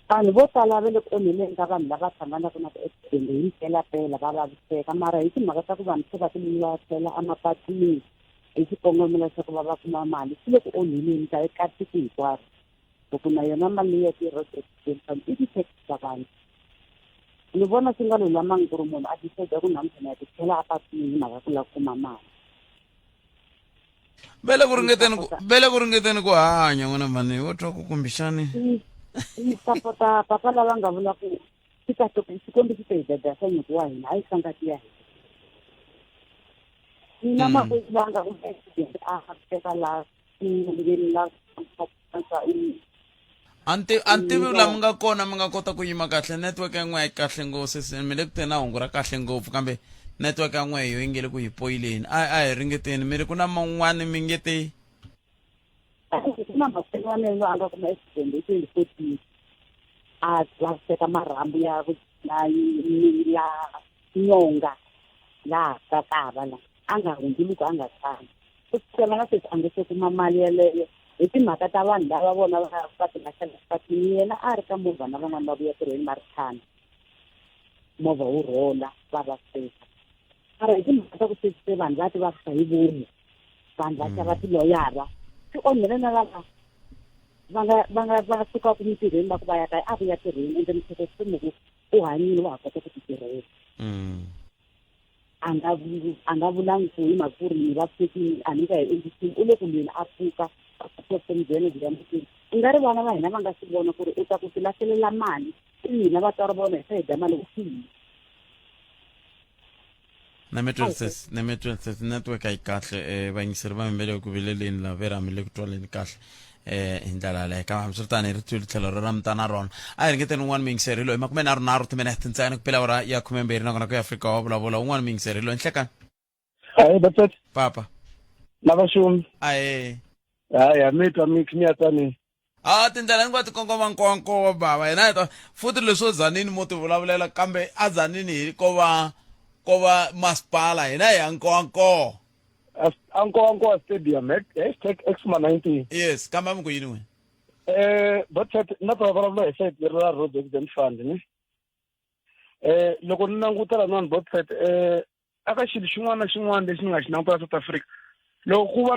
Vanhu vo tala va le ku onheleni ka vanhu lava hlanganaka na ti-accident hi mpelampela va vaviseka mara hi timhaka ta ku vanhu se va ti tlhela emapatwini hi xikongomelo xa ku va va kuma mali swi le ku onheleni ka ka tiko hinkwaro. Loko na yona mali ya ti-road accident fund i ti-tax ta vanhu. Ni vona swi nga lulamangi ku ri munhu a decide ku namuntlha ni ya ti tlhela apatwini hi mhaka ku lava ku kuma mali. Va le ku ringeteni ku va le ku ringeteni ku hanya n'wina mhani wo twa ku kumbexani. Ni sapota papa lava nga vula ku swi kahle ku Xikwembu xi ta hi dadasa nyiko wa hina hayi swa ngati ya hina. Mina makwerhu la nga ku accident a teka la nyongeni la A ni a ni tivi la mi nga kona mi nga kota ku yima kahle network ya n'we a yi kahle ngopfu sesi mi le ku teni na hungu ra kahle ngopfu kambe network ya n'we yo yi nge le ku hi poyileni a a hi ringeteni mi ri ku na man'wani mi nge te ku na makwerhu wa mina a nga kuma accident hi 2014 a vaviseka marhambu ya na la nyonga. Laha ka kava la a nga hundzuluki a nga tshami ku sukela na sweswi a nge se kuma mali yeleyo hi timhaka ta vanhu lava vona va ti lahlela xipatwini. Yena a ri ka movha na van'wani va vuya tirhweni va ri tshama movha wu rhola va vaviseka, mara hi timhaka ta ku sweswi se vanhu va ti vavisa hi vomu, vanhu va xava tiloyara, swi onhele na lava va nga sukaka mintirhweni va ku va ya kaya. A vuya tirhweni ende mihleketweni ku u hanyile, wa ha kota ku ti tirhela. A nga vulangi ku hi mhaka ku ri ni vavisekile a ni nga hi endli nchumu, u le ku lweni a pfuka vutomi bya yena byi ya mahlweni. U nga ri vana va hina va nga swi vona ku ri u ta ku ti lahlelela mali, i hina vatswari va vona hi sa hi dya mali u file. Na mi twisisi, network a yi kahle. Vayingiseri va mi le ku vileleni la ve ri mi le ku twaleni kahle hi ndlela yaleyo, kambe hambiswiritano hi ri twile tlhelo ra mi na rona. A hi ringeteni un'wana muyingiseri loyi. 33 timinete ntsena ku pela awara ya 12, nakona ku ya Afrika wa vulavula un'wana muyingiseri loyi. Nhlekani. Hayi batswati. Papa. Na vaxumi. Ahe. Hayi, ha mi twa mi mi ya twanini. A tindlela hinkwato ti kongoma nkowankowa bava hina hi ta futhi leswo Zanini mo ti vulavulela, kambe a Zanini hi ko va masipala, hina hi ya Nkowankowa. A Nkowankowa Stadium, #Exma19. Yes, kambe a mi ku yini n'wina? Batswati, na ta vulavula hi side leri ra Road Accident Fund ni. Loko ni languta laniwani Botset, aka xilo xin'wana na xin'wana lexi ni nga xi languta South Africa, loko ku va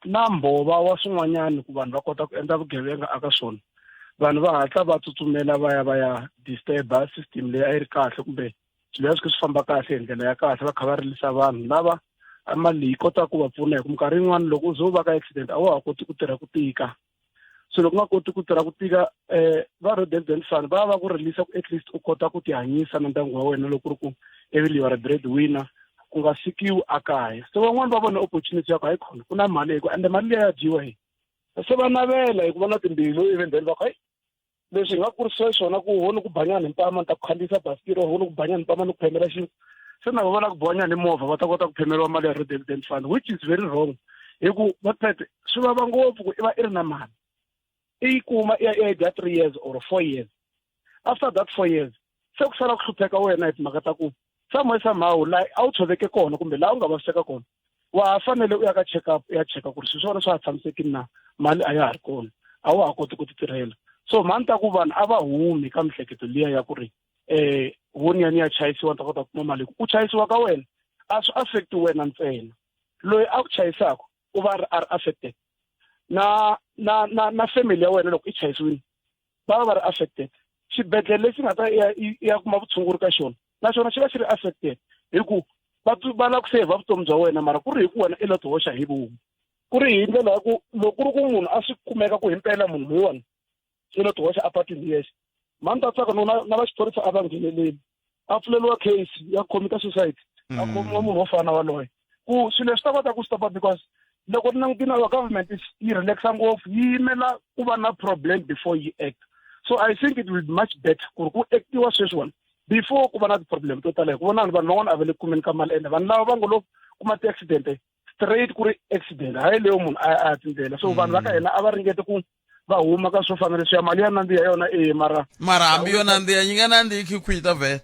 na mbhova wa swin'wanyani ku vanhu va kota ku endla vugevenga aka swona, vanhu va hatla va tsutsumela va ya disturba system leyi a yi ri kahle kumbe swilo leswi swi famba kahle hi ndlela ya kahle, va kha va rilisa vanhu lava a mali leyi kotaka ku va pfuna, hi ku minkarhi yin'wani loko u ze u va ka accident a wa ha koti ku tirha, ku tika. So loko u nga koti ku tirha, ku tika. Va Road Accident Fund va va ku release ku at least u kota ku tihanyisa na ndyangu wa wena loko ku ri ku even you are a bread winner, ku nga sikiwi a kaya. So van'wani va vona opportunity ya ku hayi khona ku na mali hi ku ende mali liya ya dyiwa hi se va navela hi ku va na timbilu, even then va ku hayi leswi hi nga kurisiwa swona ku ho ni ku banyana hi mpama ni ta ku khandziyisa basikiri, ho ni ku banyana hi mpama ni ku phemela xilo, se na va lava ku biwanyana hi movha va ta kota ku phemeriwa mali ya Road Accident Fund, which is very wrong, hi ku vatete swi vava ngopfu ku i va i ri na mali i yi kuma i ya i ya dya 3 years or 4 years. After that 4 years se ku sala ku hlupheka wena hi timhaka ta ku somewhere somehow laha a wu tshoveke kona kumbe laha u nga vaviseka kona, wa ha fanele u ya ka check up, u ya cheka ku ri swilo swa wena swa ha tshamisekile na, mali a ya ha ri kona, a wa ha koti ku ti tirhela. So mhani ta ku vanhu a va humi ka mihleketo liya ya ku ri wo ni ya ni ya chayisiwa ni ta kota ku kuma mali, ku chayisiwa ka wena a swi affect wena ntsena, loyi a ku chayisaka u va a ri affected, na family ya wena loko i chayisiwile va va va ri affected, xibedhlele lexi nga ta i ya kuma vutshunguri ka xona na xona xi va xi ri affected, hi ku va lava ku seyivha vutomi bya wena, mara ku ri hi ku wena i lo ti hoxa hi vomu, ku ri hi ndlela ya ku loko ku ri ku munhu a swi kumeka ku himpela munhu loyiwani i lo ti hoxa apatwini yexe, mhani ta tsaka no na va xiphorisa a va ngheneleli, a pfuleriwa case ya commit suicide, a khomiwa munhu wo fana waloye, ku swilo leswi ta kota ku stopa. Because loko ni langutile our government yi relaxa ngopfu, yi yimela ku va na problem before yi act. So I think it will be much better ku ri ku actiwa sweswiwani before ku va na ti-problem to tala, hi ku vonani vanhu van'wana a va le kumeni ka mali, ende vanhu lava va ngo lo kuma ti-accident straight ku ri accident, hayi leyo munhu a ya tindlela. So vanhu va ka hina a va ringete ku va huma ka swo fana leswiya. Mali ya nandziha yona e mara Mara hambi yo nandziha, yi nga nandzihi khikhwita vhele.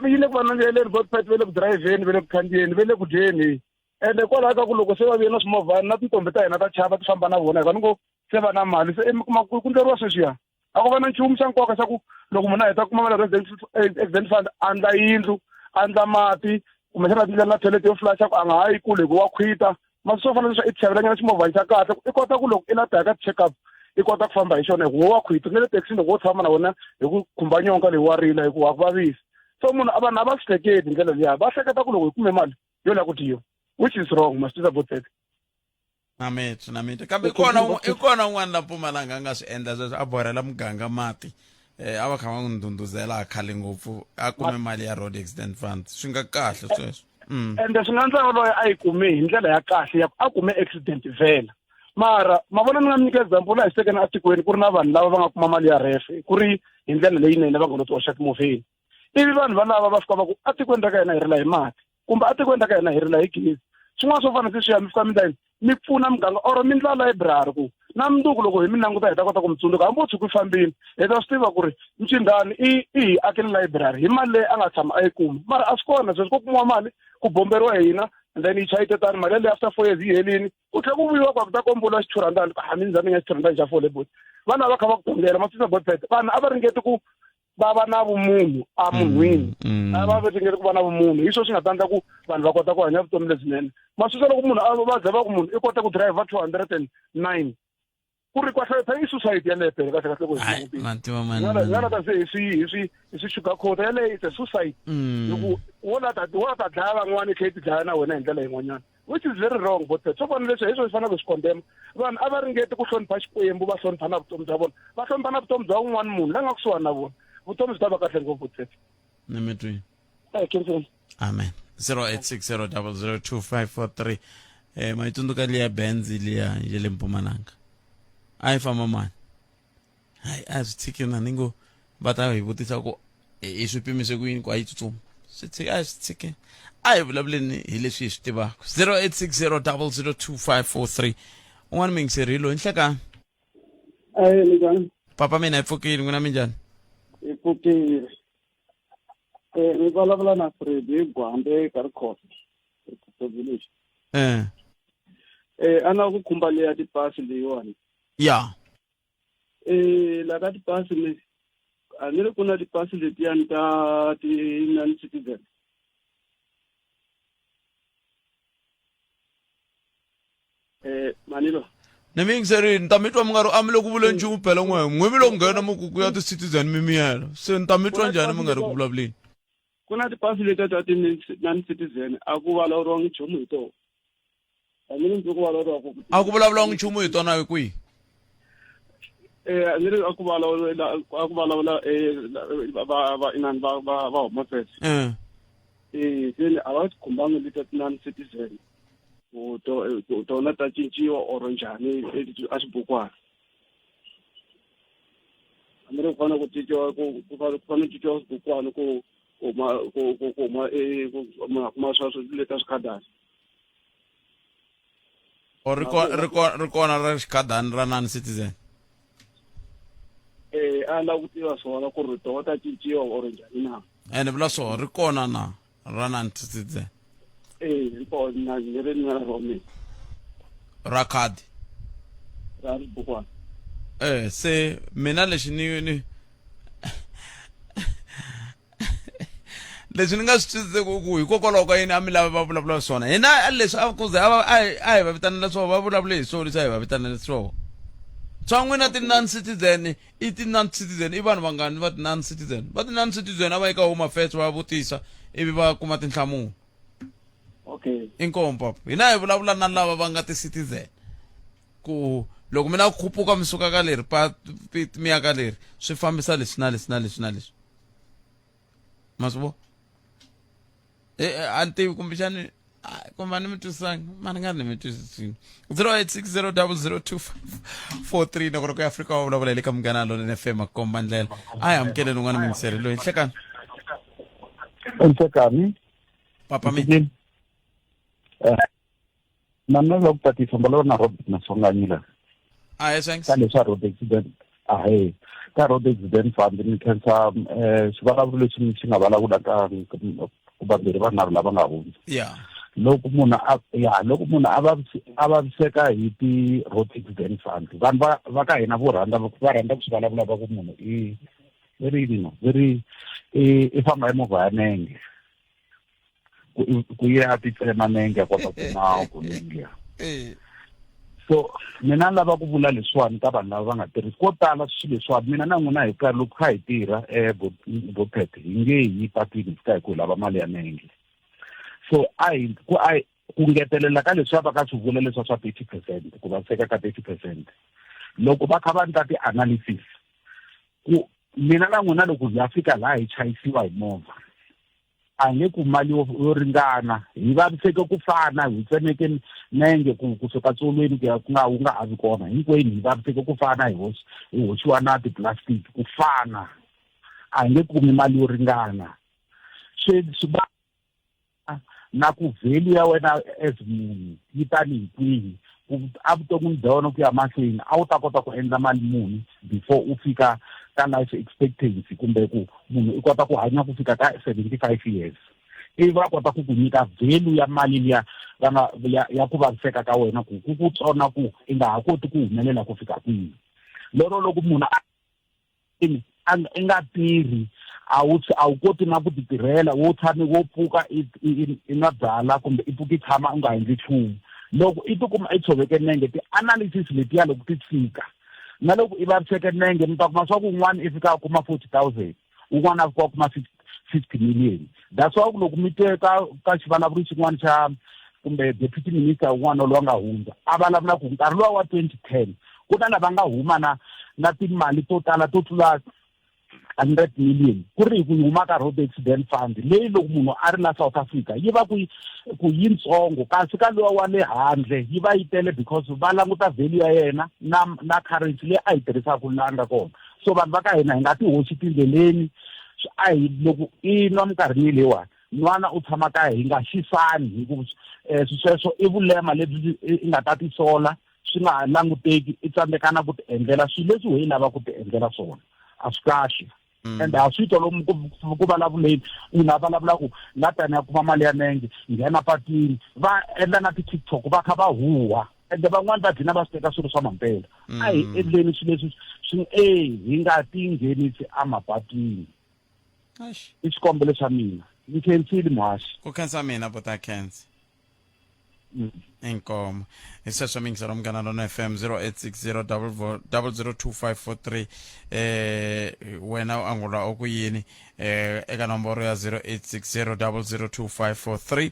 Yi le ku va nandziha le ri va le ku dirayivheni, va le ku khandziyeni, va le ku dyeni, ende kwalaho ka ku loko se va vuye na swimovhani na tintombi ta hina ta chava ti famba na vona, hi va ni ngo se va na mali, se mi kuma ku ndleriwa sweswiya a ku va na nchumu xa nkoka xa ku loko munhu a heta kuma mali ya accident fund, a ndla yindlu, a ndla mati, kumbexana tindlela na toilet yo flasha ku a nga ha yi kule hi ku wa khwita masi. Swo fana leswi i xavelanyana ximovhani xa kahle, i kota ku loko i la ta ya ka check up i kota ku famba hi xona, hi ku wo wa khwita na le taxini loko wo tshama na wena hi ku khumba nyonga leyi wa rila hi ku wa ku vavisa. So munhu a vanhu a va swi hleketi hi ndlela liya, va hleketa ku loko hi kume mali yo lava ku dyiwa, which is wrong, masitisa botete. Na mitwa, na mitwa, kambe i kona un'wana la pfumalanga a nga swi endla sweswo, a borhela muganga mati, a va kha va n'wi ndhundhuzela a khale ngopfu a kume mali ya Road Accident Fund. Swi nga kahle sweswo. Ende swi nga ndla loyi a yi kume hi ndlela ya kahle ya ku a kume accident vhela, mara ma vona ni nga mi nyika example laha hi sekeni atikweni ku ri na vanhu lava va nga kuma mali ya refe ku ri hi ndlela leyinene, va nga lo ti hoxa timovheni, ivi vanhu valava va fika va ku atikweni ra ka hina hi rila hi mati, kumbe atikweni ra ka hina hi rila hi gezi, swin'wana swo fana sweswiya, mi fika mi ndla yini, mi pfuna muganga or mi ndla library ku Na mundzuku loko hi mi languta hi ta kota ku mi tsundzuka hambi wo tshuka u fambile hi ta swi tiva ku ri Ncindani i i hi akele library hi mali leyi a nga tshama a yi kuma mara a swi kona sweswi ko kumiwa mali ku bomberiwa hina and then yi chayite tani mali yaleyo after 4 years yi helini ku tlhela ku vuyiwa ku ku ta kombula xichurhandani a mi za mi nga xichurhandani xa fole boti vanhu a va kha va ku dongela ma swi botpet vanhu a va ringeti ku va va na vumunhu emunhwini a va ringeti ku va na vumunhu hi swona swi nga ta endla ku vanhu va kota ku hanya vutomi lebyinene ma swi loko munhu a va za va ku munhu i kota ku driver 209 ku ri kahle phela i suicide yaleyo phela kahle kahle ku hi nga ta se hi swi hi swi hi swi sugar coat yaleyo it's a suicide hi ku wo la ta wo la ta dlaya van'wana i tlhela i ti dlaya na wena hi ndlela yin'wanyana which is very wrong but swo fana leswi hi swo fanele ku swi kondema vanhu a va ringeti ku hlonipha xikwembu va hlonipha na vutomi bya vona va hlonipha na vutomi bya un'wana munhu la nga kusuhani na vona vutomi byi ta va kahle ngopfu tsetse ni mi twini khensa amen 0860002543 ma yi tsundzuka liya Benz liya ya le Mpumalanga a yi famba mani hayi a swi tshiki na ni ngo va ta hi vutisa ku i swi pimise ku yini ku a yi tsutsuma swi tshiki a swi tshiki a hi vulavuleni hi leswi hi swi tivaka 0860002543 un'wana muyingiseri hi loyi nhlekani Ahee, minjhani? Papa mina hi pfukile n'wina minjhani? Hi pfukile. Eh, ni vulavula na Freddy Gwambe ka Rikhosa Rikhosa village. Eh. Eh, a na ku khumba leya tipasi leyiwani. Ya. Eh, la ka tipasi ni a ni ri ku na tipasi letiyani ta ti-non-citizen. Eh, Manilo. Ni mi yingiserini ni ta mi twa mi nga ri a mi le ku vuleni nchumu phela n'we n'we mi lo nghena mi ku ku ya ti-citizen mi miyela se ni ta mi twa njhani mi nga ri ku vulavuleni ku na tipasi letiya ta ti-non-citizen a ku vulavuriwangi nchumu hi tona a ni ri ndzi ku vulavuriwa ku a ku vulavuriwangi nchumu hi tona hi kwihi eh a ni ri a ku vulavula a ku vulavula eh va va inani va va va home affairs eh eh se a va khumbanga letiya ti-non-citizen ku to tona ta cinciwa or njhani a xibukwana a ni ri ku fanele ku cinciwa ku ku fanele ku cinciwa swibukwana ku kuma ku ku kuma e ku munhu a kuma swa swi leta swikhadani o ri kona ri kona ri kona ra xikhadani ra non citizen eh a lava ku tiva swona ku ri toho ta cinciwa or njhani na ene vula swona ri kona na ra non citizen eh ri kona ni ri na rona mina ra khadi ra ribukwana eh se mina lexi ni ni leswi ni nga swi twisiseki ku hikokwalaho ka yini a mi lava va vulavula swona hina leswi a ku ze a a hi va vitanela swona va vulavule hi swona leswi a hi va vitanela swona swa n'wina ti-non citizen i ti-non citizen i vanhu vangani va ti-non citizen va ti-non citizen a va yi ka home affairs va vutisa ivi va kuma tinhlamulo okay inkomu papa hina hi vulavula na lava va nga ti-citizen ku loko mi la ku khupuka mi suka ka leri pa mi ya ka leri swi fambisa leswi na leswi na leswi na leswi ma swi vo a ni tivi kumbexani kumbe a ni mi twisisangi ma ni nga ni mi twisisini 0860002543 loko ri ku ya Afrika wa vulavula hi le ka Munghana Lonene FM a komba ndlela a hi amukeleni un'wana muyingiseri loyi nhlekani nhlekani papa mi na mina lava ku tatisa mbala na Robert Maswanganyi la a hi thanks ka leswa road accident ahee ka road accident fund ni khensa um xivulavuri lexi xi nga vulavula ka ku vambirhi vanharhu lava nga hundza yeah loko munhu a ya loko munhu a a vaviseka hi ti-road accident fund vanhu va va ka hina vo rhandza va rhandza ku swi vulavula va ku munhu i ve ri yini no ve ri i famba hi movha ya nenge ku ye a ti tsema nenge a kota ku kuma goloi liya so mina ni lava ku vula leswiwani ka vanhu lava va nga tirhisi ko tala swilo leswiwani mina na n'wina hi karhi loko kha hi tirha um bopet hi nge yi patwini hi fika hi ku hi lava mali ya nenge so a hi ku a ku ngetelela ka leswiya va ka swi vula leswa swa 30 percent ku vaviseka ka 30 percent loko va kha va endla ti-analysis ku mina na n'wina loko hi ya fika laha hi chayisiwa hi movha a nge ku mali yo yo ringana hi vaviseke ku fana hi tsemeke nenge ku kusuka tsolweni ku ya ku nga wu nga ha vi kona hinkwenu hi vaviseke ku fana hi hoxi hi hoxiwa na ti-plastic ku fana a hi nge kumi mali yo ringana swi swi va na ku value ya wena as munhu yi tani hi kwihi Ku evuton'wini bya wena ku ya mahlweni a wu ta kota ku endla mali muni before u fika ka life expectancy kumbe ku munhu i kota ku hanya ku fika ka 75 years. Ivi va kota ku ku nyika value ya mali liya va nga ya, ya ku vaviseka ka wena ku ku ku tsona ku i nga ha koti ku humelela ku fika kwihi. Lero loko munhu a i nga tirhi, a wu a wu koti na ku ti tirhela, wo tshame wo pfuka i i nwa byala kumbe i pfuka i tshama u nga endli nchumu, loko i tikuma i tshoveke nenge, ti-analysis letiya loko ti fika na loko i vaviseke nenge, mi ta kuma swa ku un'wana i fika a kuma 40 000, un'wana a fika a kuma 50 million. That's why loko mi twe ka xivulavuri xin'wana xa kumbe deputy minister un'wana loyi a nga hundza a vulavula ku nkarhi luwa wa 2010 ku na lava nga huma na timali to tala to tlula 100 million, ku ri hi ku yi huma ka Road Accident Fund leyi loko munhu a ri la South Africa yi va ku yintsongo, kasi ka luwa wa le handle yi va yi tele because va languta value ya yena na currency leyi a yi tirhisaka la nga kona. So vanhu va ka hina hi nga ti hoxi tindleleni. A hi loko i nwa minkarhini leyiwani, nwana u tshama kaya, hi nga xisani hi ku sweswo i vulema lebyi i nga ta tisola swi nga ha languteki, i tsandzeka na ku ti endlela swilo leswi hi lava ku ti endlela swona. A swi kahle. And a swi twa lomu ku vulavuleni, munhu a vulavula ku la tani ya kuma mali ya nenge, nghena patwini, va endla na ti-TikTok va kha va huha, ende van'wani va gcina va swi teka swilo swa mampela. A hi endleni swilo leswi swi e hi nga ti nghenisi emapatwini. I xikombelo xa mina. Ni khensile, muhaxi. Ku khensa mina, buta khensa. Inkomo. Hi sweswo mingiselo Munghana Lona FM, 0860 002543. Wena u angula u ku yini eka nomboro ya 0860 002543?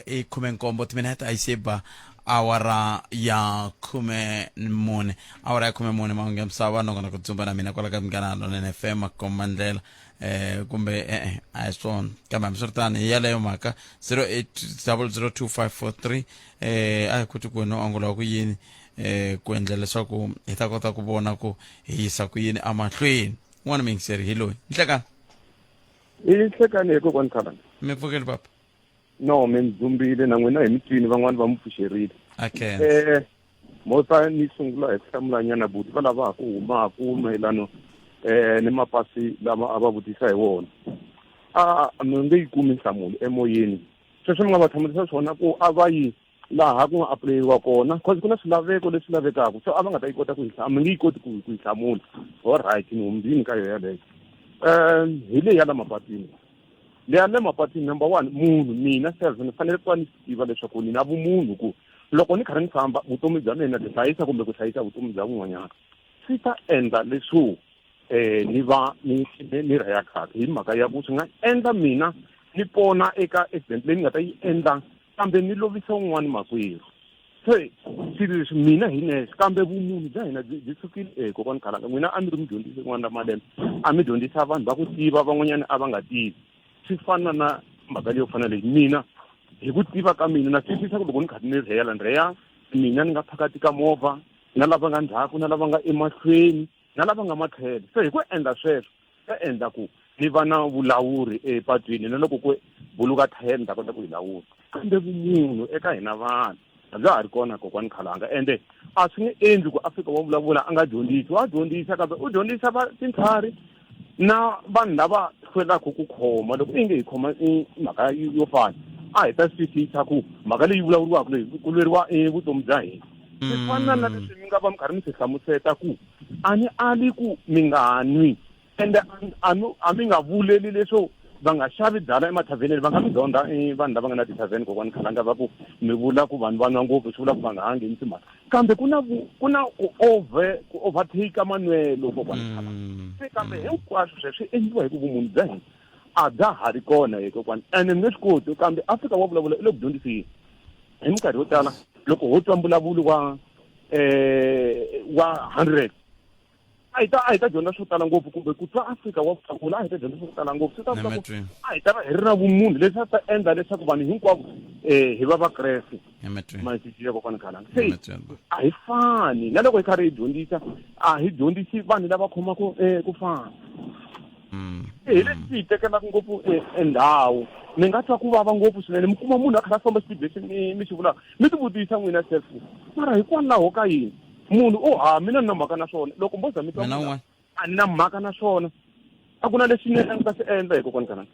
I 17 timinete a yi se ba awara ya 14, awara ya 14. Mahungu ya misava nongonoko dzumba na mina kwala ka Munghana Lonene FM, makomba ndlela kumbe e-e a hi swona, kambe hambiswiritano hi yaleyo mhaka 08002543. A hi koti ku wena u angula ku yini ku endla leswaku hi ta kota ku vona ku hi yisa ku yini amahlweni. Un'wana muyingiseri hi loyi. Nhlekani. I nhlekani hi kokwani Khalanga. Mi pfukeli, papa? No, mi ndzumbile na n'wina hi mitwini, van'wani va mi pfuxerile. Okay. Mota ni sungula hi ku hlamulanyana buti va lava ku humaku mayelano ni mapasi lama a va vutisa hi wona. A mi nge yi kumi nhlamulo emoyeni. Sweswo mi nga va hlamurisa swona ku a va yi laha ku nga apulayiwa kona, cause ku na swilaveko leswi lavekaka, so a va nga ta yi kota ku yi mi nge yi koti ku yi hlamula. All right, ni humbini ka yona yaleyo. Hi leyi ya la mapatwini, leya le mapatwini, number one, munhu mina self ni fanele ku va ni swi tiva leswaku ni na vumunhu, ku loko ni karhi ni famba vutomi bya mina byi hlayisa kumbe ku hlayisa vutomi bya vun'wanyana swi ta endla leswo ni va ni rheya kahle, hi mhaka ya ku swi nga endla mina ni pona eka accident leyi ni nga ta yi endla, kambe ni lovisa un'wana makwerhu. Se swilo leswi mina hi nexe, kambe vumunhu bya hina byi sukile. Kokwani Khalanga, n'wina a mi ri mudyondzisi rin'wana ra malembe, a mi dyondzisa vanhu va ku tiva, van'wanyana a va nga tivi. Swi fana na mhaka leyo fana leyi, mina hi ku tiva ka mina na twisisa ku loko ni kha ni rheyela, ni rheya mina ni nga phakati ka movha na lava nga ndzhaku na lava nga emahlweni na lava nga matlhelo. Se hi ku endla sweswo ta endla ku ni va na vulawuri epatwini, na loko ku buluka thayere ni ta kota ku yi lawula. Kambe vumunhu eka hina vanhu a bya ha ri kona, kokwani Khalanga. Ende a swi nge endli ku Afrika wa vulavula a nga dyondzisi, wa dyondzisa, kambe u dyondzisa va tintlhari na vanhu lava hlwelaka ku khoma. Loko i nge hi khoma mhaka yo fana, a hi ta swi twisisa ku mhaka leyi vulavuriwaka leyi ku lweriwa i vutomi bya hina. Swi fana na leswi mi nga va mi karhi mi swi hlamuseta ku a ni ali ku mi nga nwi, ende a mi nga vuleli leswo va nga xavi byala emathavheneni, va nga mi zonda vanhu lava nga na tithavheni, kokwani Khalanga, va ku mi vula ku vanhu va nwa ngopfu, swi vula ku va nga ha nghenisi mali. Kambe ku na ku overtake manwelo, kokwani Khalanga. Se kambe hinkwaswo sweswo swi endliwa hi ku vumunhu bya hina a bya ha ri kona hi kokwani, ene mi nge swi koti. Kambe Afrika wa vulavula i le ku dyondziseni hi minkarhi yo tala. Loko ho twa mbulavulo wa 100, a hi ta dyondza swo tala ngopfu, kumbe ku twa Afrika wa vulavula a hi ta dyondza swo tala ngopfu. Swi ta vula ku a hi ta va hi ri na vumunhu leswi a ta endla leswaku vanhu hinkwavo hi va vakreste. Masisi kokwani Khalanga, se a hi fani na loko hi karhi hi dyondzisa, a hi dyondzisi vanhu lava khomaka ku fana. Hi leswi hi tekelaka ngopfu endhawu mi nga twa ku vava ngopfu swinene mi kuma munhu a kha a famba xipidi lexi mi mi xi vulaka mi tivutisa n'wina self mara hikwalaho ka yini munhu o ha mina ni na mhaka na swona loko mbo za mi twa a ni na mhaka na swona a ku na lexi ni a ni ta xi endla hikokwani kana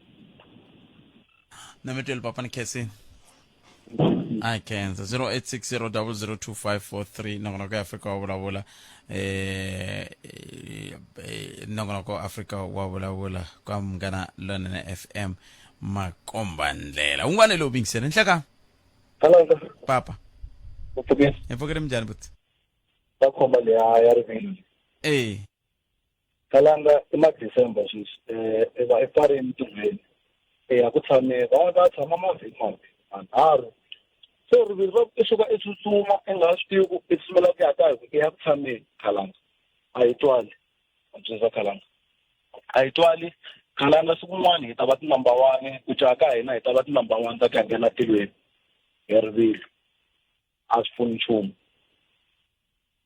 na mi tweli papa ni khensini a khensa 0860002543 nongonoko ya afrika wa vulavula eh, eh, nongonoko wa afrika wa vulavula kwa munghana lonene fm makomba ndlela un'wana lowu bingisele nhleka papa hi pfukile minjhani buti ta khomba leya ya rivilo eh Kalanga i ma December sweswi eh i va i pfarile entirhweni e a ku tshame va va tshama mavhiki mambirhi manharhu se rivilo ra i suka i tsutsuma i nga swi tivi ku i tsutsumela ku ya ka hi ku i ya ku tshameni Khalanga a yi twali antswisa Khalanga a yi twali Khalanga siku rin'wana hi ta va ti-number one ku jaha ka hina hi ta va ti-number one ta ku ya nghena tilweni hi rivilo a swi pfuni nchumu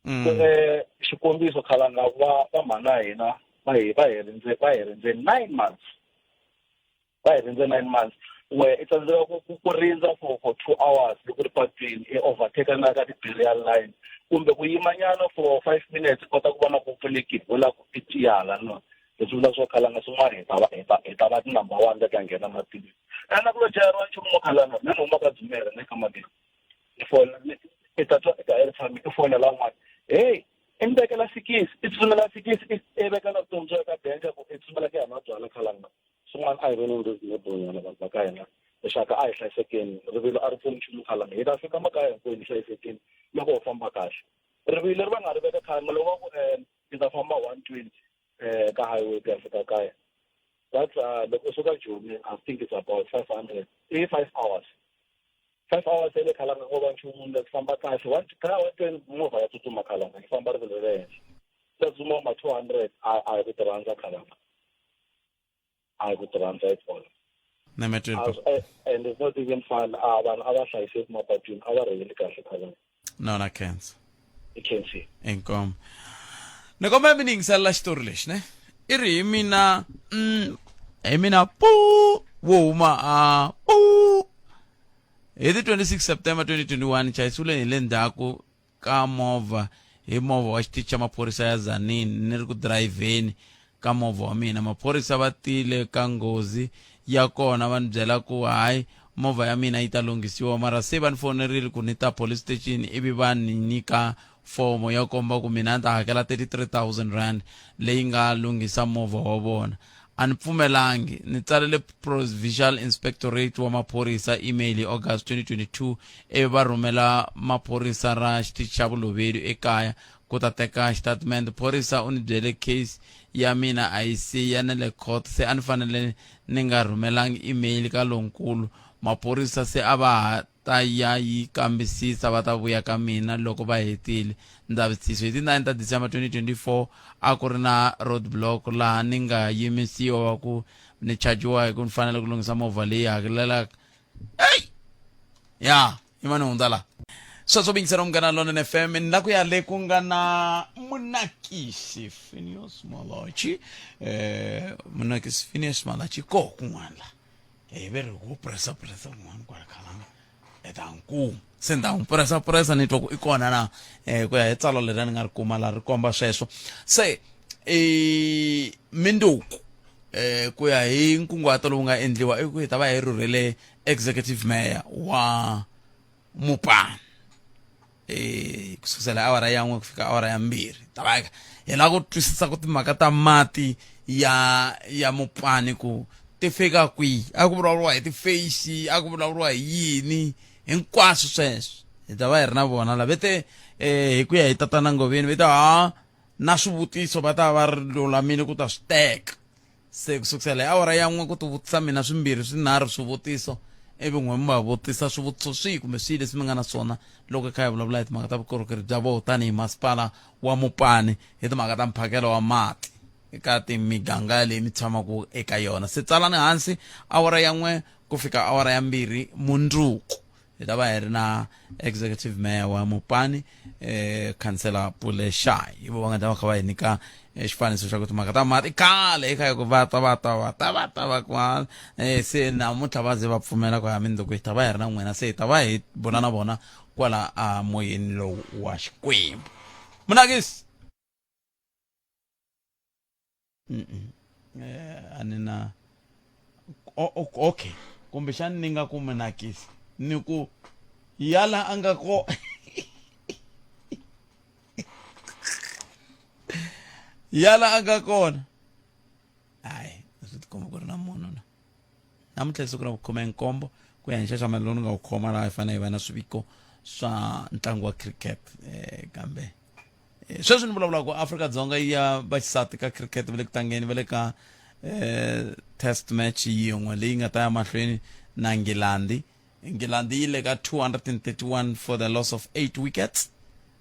mm. eh, xikombiso khalanga va va mhana hina va hi va hi rindze va hi rindze nine months va hi rindze nine months we i tsandzeka ku ku ku rindza for for two hours loko ri patwini i overtake na ka ti-burial line kumbe ku yimanyana for five minutes kota ku vona ku pfulekile u lava ku i tiyala no leswi vulaka swo khalanga swin'wana hi ta va hi ta hi ta va ti-number one ta ta nghena matilweni kana ku lo jaheriwa nchumu mo khalanga mina ni huma ka dzumela ni ka madini i fona i ta twa eka airtime i fonela un'wana hey i ni vekela sikisi i tsutsumela sikisi i vekela vutomi bya ka danger ku i tsutsumela ku ya nwa byala khalanga swin'wana a hi veni reasonable nyana vanhu va ka hina rixaka a hi hlayisekeni rivilo a ri pfuni nchumu khalanga hi ta fika makaya hinkwenu hi hlayisekeni loko ho famba kahle rivilo leri va nga ri veka khalanga loko va ku um ni ta famba one twenty um ka highway ku ya fika kaya that's uh, loko u suka joni i think it's about five hundred i five hours five hours ya le khalanga ko va nchumu ni famba kahle one kha one twenty movha ya tsutsuma khalanga yi famba rivilo ra le henhla ta tsutsuma ma two hundred a a hi ku ti rhandza khalanga a hi ku ti rhandza at all and it's not even fun a vanhu a va hlayiseki mapatwini a va rheyili kahle khalanga no na khensa i khensi inkomo ni kombela mi ni yingiselela xitori lexi ne i ri hi mina hi mina pu wo huma a pu hi ti 26 September 2021 chayisiwile hi le ndzhaku ka movha hi movha wa xitichi xa maphorisa ya Zanin ni ri ku dirayivheni ka movha wa mina maphorisa va tile ka nghozi ya kona va ni byela ku hayi movha ya mina yi ta lunghisiwa mara se va ni fonerile ku ni ta police station ivi va ni nyika fomo ya komba ku mina ni ta hakela 33000 rand leyi nga lunghisa movha wa vona a ni pfumelangi ni tsalele provincial inspectorate wa maphorisa email hi august 2022 ivi va rhumela maphorisa ra xitichi xa vuloveri ekaya ku ta teka xitatimende phorisa u ni byele case ya mina a yi siya na le court se a ni fanele ni nga rhumelangi email ka lonkulu maphorisa se a va ha ta ya yi kambisisa va ta vuya ka mina loko va hetile ndzavisiso hi ti 9 ta December 2024 a ku ri na road block laha ni nga yimisiwa va ku ni chajiwa hi ku ni fanele ku lunghisa movha leyi hakelelaka eyi ya yima ni hundza la sweswo bingisela munghana lonene fm ni la ku ya le ku nga na munakisi finius malachi eh munakisi finius malachi ko kun'wana la hi ve ri ku presa presa kun'wana kwala khalanga hi ta n'wi kuma se ni ta n'wi presa presa ni twa ku i kona na um ku ya hi tsalwa leri ni nga ri kuma la ri komba sweswo se i minduku eh ku ya hi nkunguhato lowu nga endliwa i ku hi ta va hi rhurhele executive mayor wa mupani eh ku sukusela awara ya n'we ku fika awara ya mbirhi ta va hi lava ku twisisa ku timhaka ta mati ya ya mupani ku ti fika kwihi a ku vulavuriwa hi ti-face a ku vulavuriwa hi yini hinkwaswo sweswo hi ta va hi ri na vona la vete eh hi ku ya hi tatana ngoveni vete ha na swivutiso va ta va ri lulamile ku ta swi teka se ku sukusela hi awara ya n'we ku tivutisa mina swimbirhi swinharhu swivutiso ivi n'we mi va vutisa swivutiso swihi kumbe swihi leswi mi nga na swona loko hi kha hi vulavula hi timhaka ta vukorhokeri bya voho tanihi masipala wa mupani hi timhaka ta mphakelo wa mati eka timiganga leyi mi tshamaka eka yona se tsalani hansi awara ya n'we ku fika awara ya mbirhi mundzuku. Hi ta va hi ri na executive mayor wa Mopani eh khansela Pule Shai. Hi vo va nga ta va kha va hi nyika eh, xifaniso xa ku timhaka ta mati i khale i kha hi ku va ta va ta va ta va ta va kwa eh se namuntlha va ze va pfumela ku ya mindzuku hi ta va hi ri na n'wina se hi ta va hi vona na vona kwala a moyeni lowu wa Xikwembu. Munakisi eh, a ni na okay kumbexani ni nga ku munakisi ni ku yala a nga ko yala a nga kona hayi swi tikomba ku ri na munhu na namuntlha siku ra vukhume nkombo ku ya hi nxaxamelo lowu ni nga wu khoma laha hi fanele hi va na swiviko swa ntlangu wa cricket eh, kambe eh, sweswi ni vulavulaka ku Afrika-Dzonga yi ya vaxisati ka cricket va le ku tlangeni va le ka eh, test match yin'we leyi nga ta ya mahlweni na Nghilandhi. Nghilandhi yi le ka 231 for the loss of 8 wickets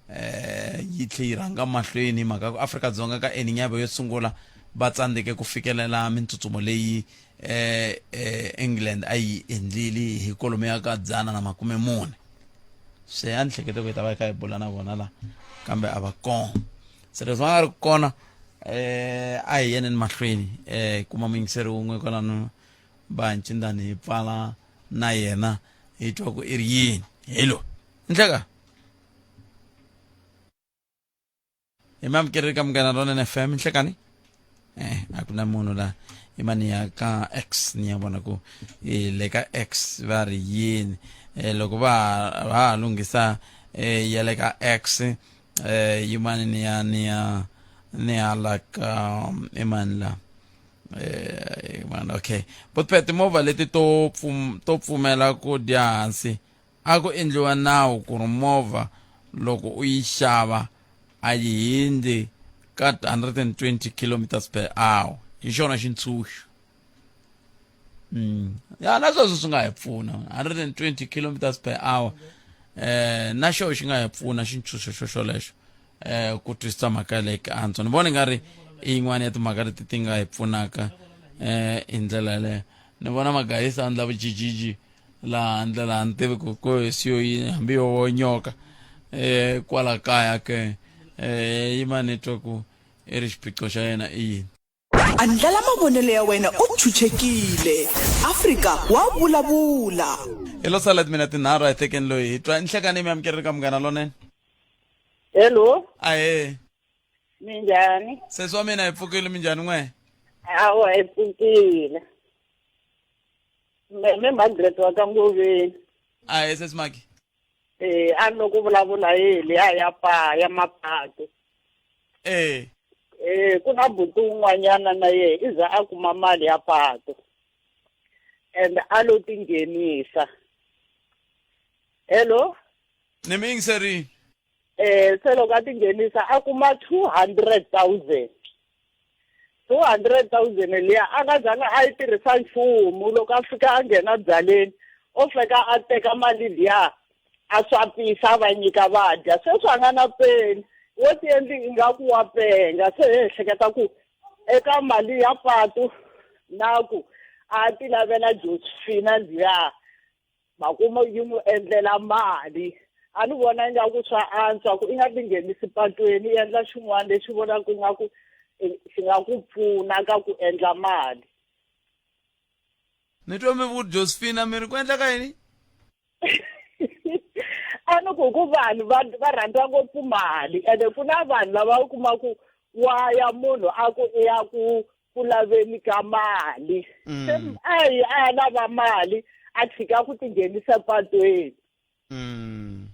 eh yi tlhe yi rhanga mahlweni hi mhaka ku Afrika-Dzonga ka inning yavo yo sungula va tsandzeke ku fikelela mintsuntsumo leyi eh, eh England a yi endlile hi kolomu ka 140. Se a ni hlekete ku hi ta va hi kha hi bula na vona la kambe a va kona. Se leswi va nga ri kona eh a hi yeneni mahlweni eh kuma muyingiseri wun'we kwalano va ncindani hi pfala na yena hi twa ku i ri yini hi lo ndleka hi mi amukerile ka Munghana Lonene FM nhlekani eh a ku na munhu la i mani ya ka X ni ya vona ku eh, le ka X va ri yini eh, loko va va ha lunghisa eh, ya le ka X eh, yimani ni ya ni ya ni ya la ka i mani la eh, mani okay botpet timovha leti to pfum, to pfumela ku dya hansi A ku endliwa nawu ku ri movha loko u yi xava a yi hindzi ka 120 kilometers per hour. Hi xona xintshunxo. Mm. Ya na sweswo swi nga hi pfuna 120 kilometers per hour. Eh na xo xi nga hi pfuna xintshunxo xo xolexo eh ku twisisa mhaka leyi ka antswa. Ni vona i nga ri i yin'wana ya timhaka leti ti nga hi pfunaka eh hi ndlela yaleyo. Ni vona magayisa a ndla vujijiji laha ndlela a ni tivi ku ko siyo yini hambi yo wo nyoka eh kwala kaya ke eh yima ni twa ku i ri xiphiqo xa yena i yini. Andlala mavonelo ya wena u chuchekile. Afrika wa vulavula. Hi lo sala timina tinharhu a hi tekeni loyi hi twa nhlekani mi amukerile ka Munghana Lonene. Hello. Ahee. Minjhani? Sesi wa mina hi pfukile minjhani n'we? Awa hi pfukile. Me Margaret wa ka Ngoveni. Ahee sesi Maki. Eh a ni ku vulavula hi liya ya pa ya mapatu. Eh. Eh ku na buti un'wanyana na yehe i za a kuma mali ya patu. And a lo tinghenisa. Hello? Ni mi yingiserile. Eh se loko a tinghenisa a kuma 200,000. 200,000 liya a nga zanga a yi tirhisa nchumu loko a fika a nghena byaleni o fika a teka mali liya a swapisa a va nyika va dya sweswi a nga na peni wo ti endli ingaku wa penga se he ehleketa ku eka mali ya patu na ku a ti lavela Josephina liya makumu yi n'wi endlela mali a ni vona ingaku swa antswa ku i nga tinghenisi patweni i endla xin'wana lexi vonaka ingaku xi nga ku pfuna ka ku endla mali. Ni twa mi vu Josephina mi ri ku endleka yini? A ni ku hi ku vanhu va va rhandza ngopfu mali ene ku na vanhu lava u kuma ku wa ya munhu a ku i ya ku ku laveni ka mali mm. se a yi a ya lava mali a tshika ku tinghenisa patweni mm.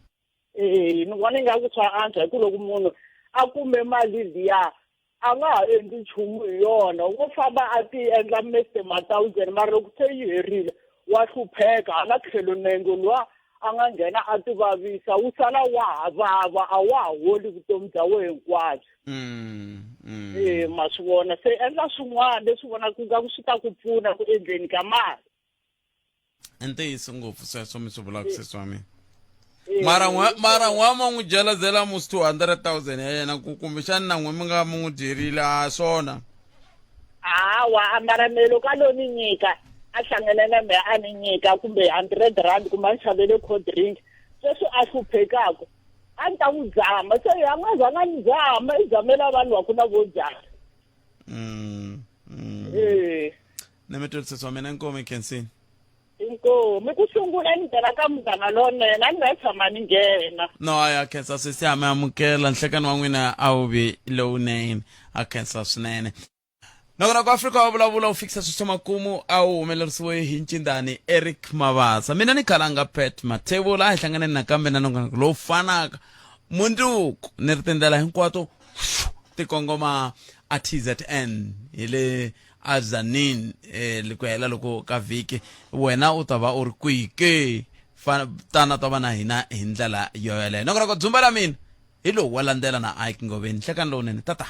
eh ni vona ingaku swa antswa hi ku loko munhu a kume mali liya a nga ha endli nchumu hi yona wo famba a ti endla Mister Mathousand mara loko se yi herile wa hlupheka hala tlhelo nenge luwa a nga nghena a ti vavisa wu sala wa ha vava a wa ha holi vutomi bya wena hinkwabyo mm, mm. e ma swi vona se endla swin'wana leswi vonaka nga ku swi ta ku pfuna ku endleni ka mali i ntiyiso ngopfu sweswo mi swi vulaka sesi wa mina mara n'we mara n'we ma n'wi jelezela musi 200,000 ya yena ku kumbexani na n'we mi nga mi n'wi dyerile a swona hawa mara me loko a lo ni nyika a hlangene na mehe a ni nyika kumbe hundred rand kumbe a ni xavele cold drink sweswi a hluphekaka a ni ta n'wi dzama se a nga zanga ni dzama i dzamela vanhu va ku na vo dzama mm, mm. ee ni mi twisisa wa mina inkomu khensini inkomu ku sungula ni nghena ka munghana lonene a ni nga tshama ni nghena no a ya khensa sesi a mi amukela nhlekani wa n'wina a wu vi lowunene a khensa swinene nongonoko afrika wa vulavula wu fikisa sweswo makumu a wu humelerisiwe hi ncindani eric mavasa mina ni khalanga pet mathevula a hi hlanganeni nakambe na nongonoko lowu fanaka mundzuku ni ri tindlela hinkwato ti kongoma a tzn hi le azanin eh, ku hela loko ka vhiki wena u ta va u ri kwihi ke tana ta va na hina hi ndlela yo yeleyo nongonoko dzumba la mina hi lowu wa landzela na ike ngoveni nhlekani lowunene tata.